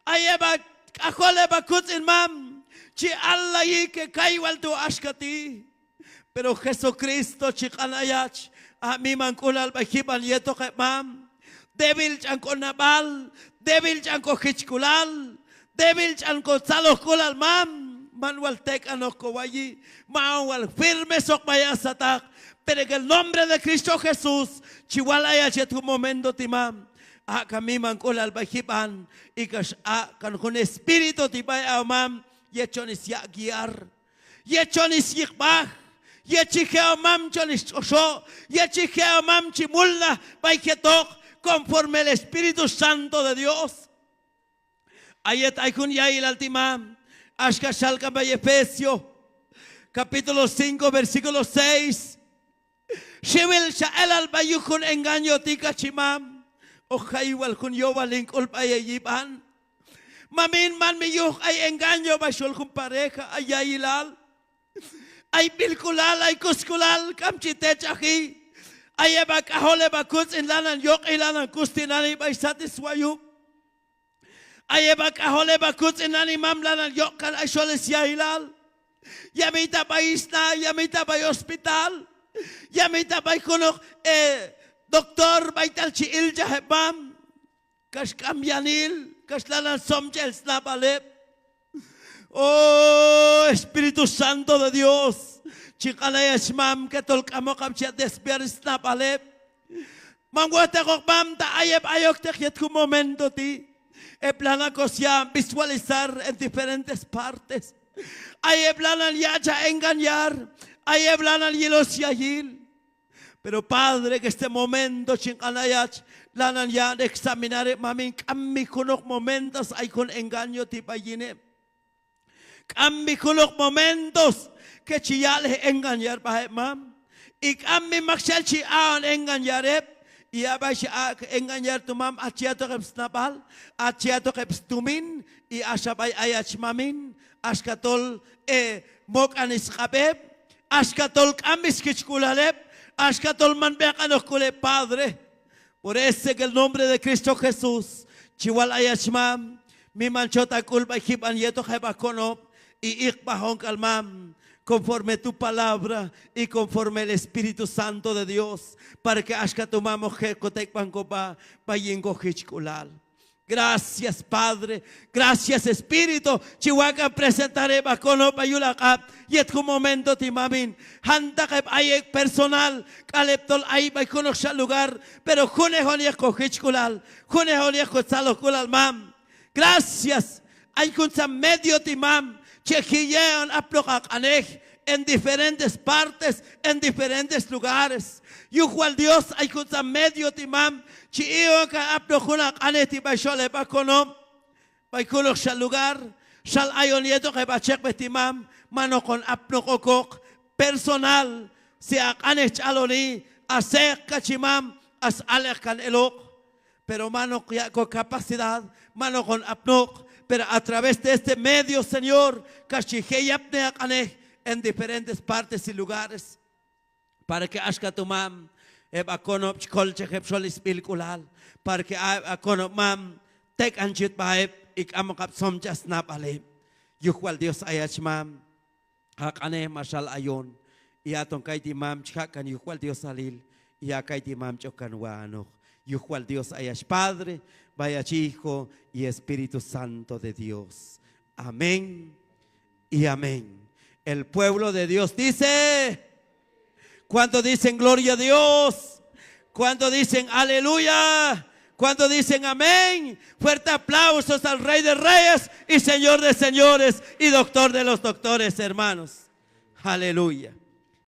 Ay heb' ha k'ajol, heb' ha kutz'in, mam, chi allayi que kay wal tu' axka ti'. Pero Jesucristo chi q'an ayach, aq' mimank'ulal b'ay jib'an yetoq heb', mam. Débil ch'an konab'al, débil ch'an kojichk'ulal, débil ch'an kotzalojk'ulal, mam. Man wal tek'anoq kowayi, man wal firmesoq b'ay ha sataq. Pero en el nombre de Cristo Jesús, chi wal ayach yet jun momento ti', mam, aq' kan mimank'ulal b'ay jib'an, y kax aq' kan jun espíritu ti' b'ay ha', mam, yet chon is yaq' guiar, yet chon is yiqb'aj, yet chi je', mam, chon is tx'oxo, yet chi je', mam, chi mulnaj b'ay jetoq, conforme el Espíritu Santo de Dios. A yet ay jun ya'ilal ti' mam, axka xal k'am b'ay Efesio, capítulo cinco, versículo seis. Xiwil xa elal b'ay yuj jun engaño ti' kach chi mam. Hoq jay wal jun yowal hin k'ul b'ay heyib'an. Mamin, man mi yuj ay engaño b'ay xol jun pareja, ay ya'ilal, ay b'ilk'ulal, ay kusk'ulal k'am chi tech'aji. Ay heb' a k'ajol, heb' a kutz'in lanan yoq'i, lanan kus tinani' b'ay sat swayub'. Ay heb' a k'ajol, heb' a kutz'in nani mam lanan yoq' kan ay xol sya'ilal. Yamita b'ay sna, yamita b'ay hospital, yamita b'ay junoq, eh, doctor b'aytal chi ilchaj heb' mam. Kax k'am yanil, kax lanan somchaj el snab'al heb'. Oh, Espíritu Santo de Dios, chin q'an ayach mam, que tol k'amoqab' chi yaq' desviar snab'al heb'. Man wojtaqoq mam, ta ay heb' ayokteq yet jun momento ti'. Heb' lanan ko sya'on visualizar en diferentes partes. Ay heb' lanan ya'chaj engañar. Ay heb' lanan yilon sya'il. Pero Padre, que este momento chin q'an ayach, lanan ya'on examinar heb' mamin, k'am mi junoq momentos ay jun engaño ti' b'ay yin heb'. K'am mi junoq momentos que chi ya'lej engañar b'a heb' mam. Y k'am mi maktxel chi a'on engañar heb'. Y a b'ay chi aq' engañar tu' mam, a chi ya'toq heb' snab'al, a chi ya'toq heb' stumin, y axa b'ay ayach mamin, axka tol, eh, mok'an sq'ab' heb', axka tol k'am sjichk'ulal heb', axka tol man b'eqanoq k'ul heb', Padre. Por eso en el nombre de Cristo Jesús, chi wal ayach mam, miman chot a k'ul b'ay jib'an yetoq heb' a konob', y iqb'ajon k'al mam, conforme tu palabra y conforme el Espíritu Santo de Dios, para que axka tu' mam hoq je' ko tek'b'an ko b'a b'ay yin ko jichk'ulal. Gracias, Padre. Gracias, Espíritu. Chi waq' a presentar heb' a konob' b'ay yul a q'ab' yet jun momento ti' mamin. Jantaq heb' ayek' personal, k'al heb' tol ay b'ay junoqxa lugar, pero junejon yet ko jichk'ulal, junejon yet ko tzalojk'ulal mam. Gracias. Ay juntzan medio ti' mam, che ji' ya'on apnoq a q'anej en diferentes partes, en diferentes lugares. Yuj wal Dios, ay juntzan medio ti' mam, chi i'on kan apnoq jun a q'anej ti' b'ay xol heb' a konob'. B'ay junoqxa lugar, xal ayon yetoq heb' a chekb'ej ti' mam, man hoqon apnoq okoq personal, si a q'anej ch'aloni, a seq kach chi mam, a s-alej kan eloq. Pero man hoq yaq' ko capacidad, man hoqon apnoq, pero a través de este medio, Señor, kax chi je' yapni a q'anej en diferentes partes y lugares. Para que axka tu' mam, heb' a konob' chi kolchaj heb' xol sb'ilk'ulal. Para que a, a konob' mam, tek'an chi yut sb'a heb', y k'amoqab' somchaj snab'al heb'. Yuj wal Dios ayach mam, a q'anej max al ayon. Y aton kayti' mam chi jaq' kan yuj wal Diosalil. Y a kayti' mam chi ok kan wanoq. Yuj wal Dios ayach Padre, b'ay ayach Hijo y Espíritu Santo de Dios. Amén y amén. El pueblo de Dios dice, ¿cuántos dicen gloria a Dios? ¿Cuántos dicen aleluya? ¿Cuántos dicen amén? Fuerte aplausos al Rey de Reyes y Señor de Señores y Doctor de los Doctores, hermanos. Aleluya.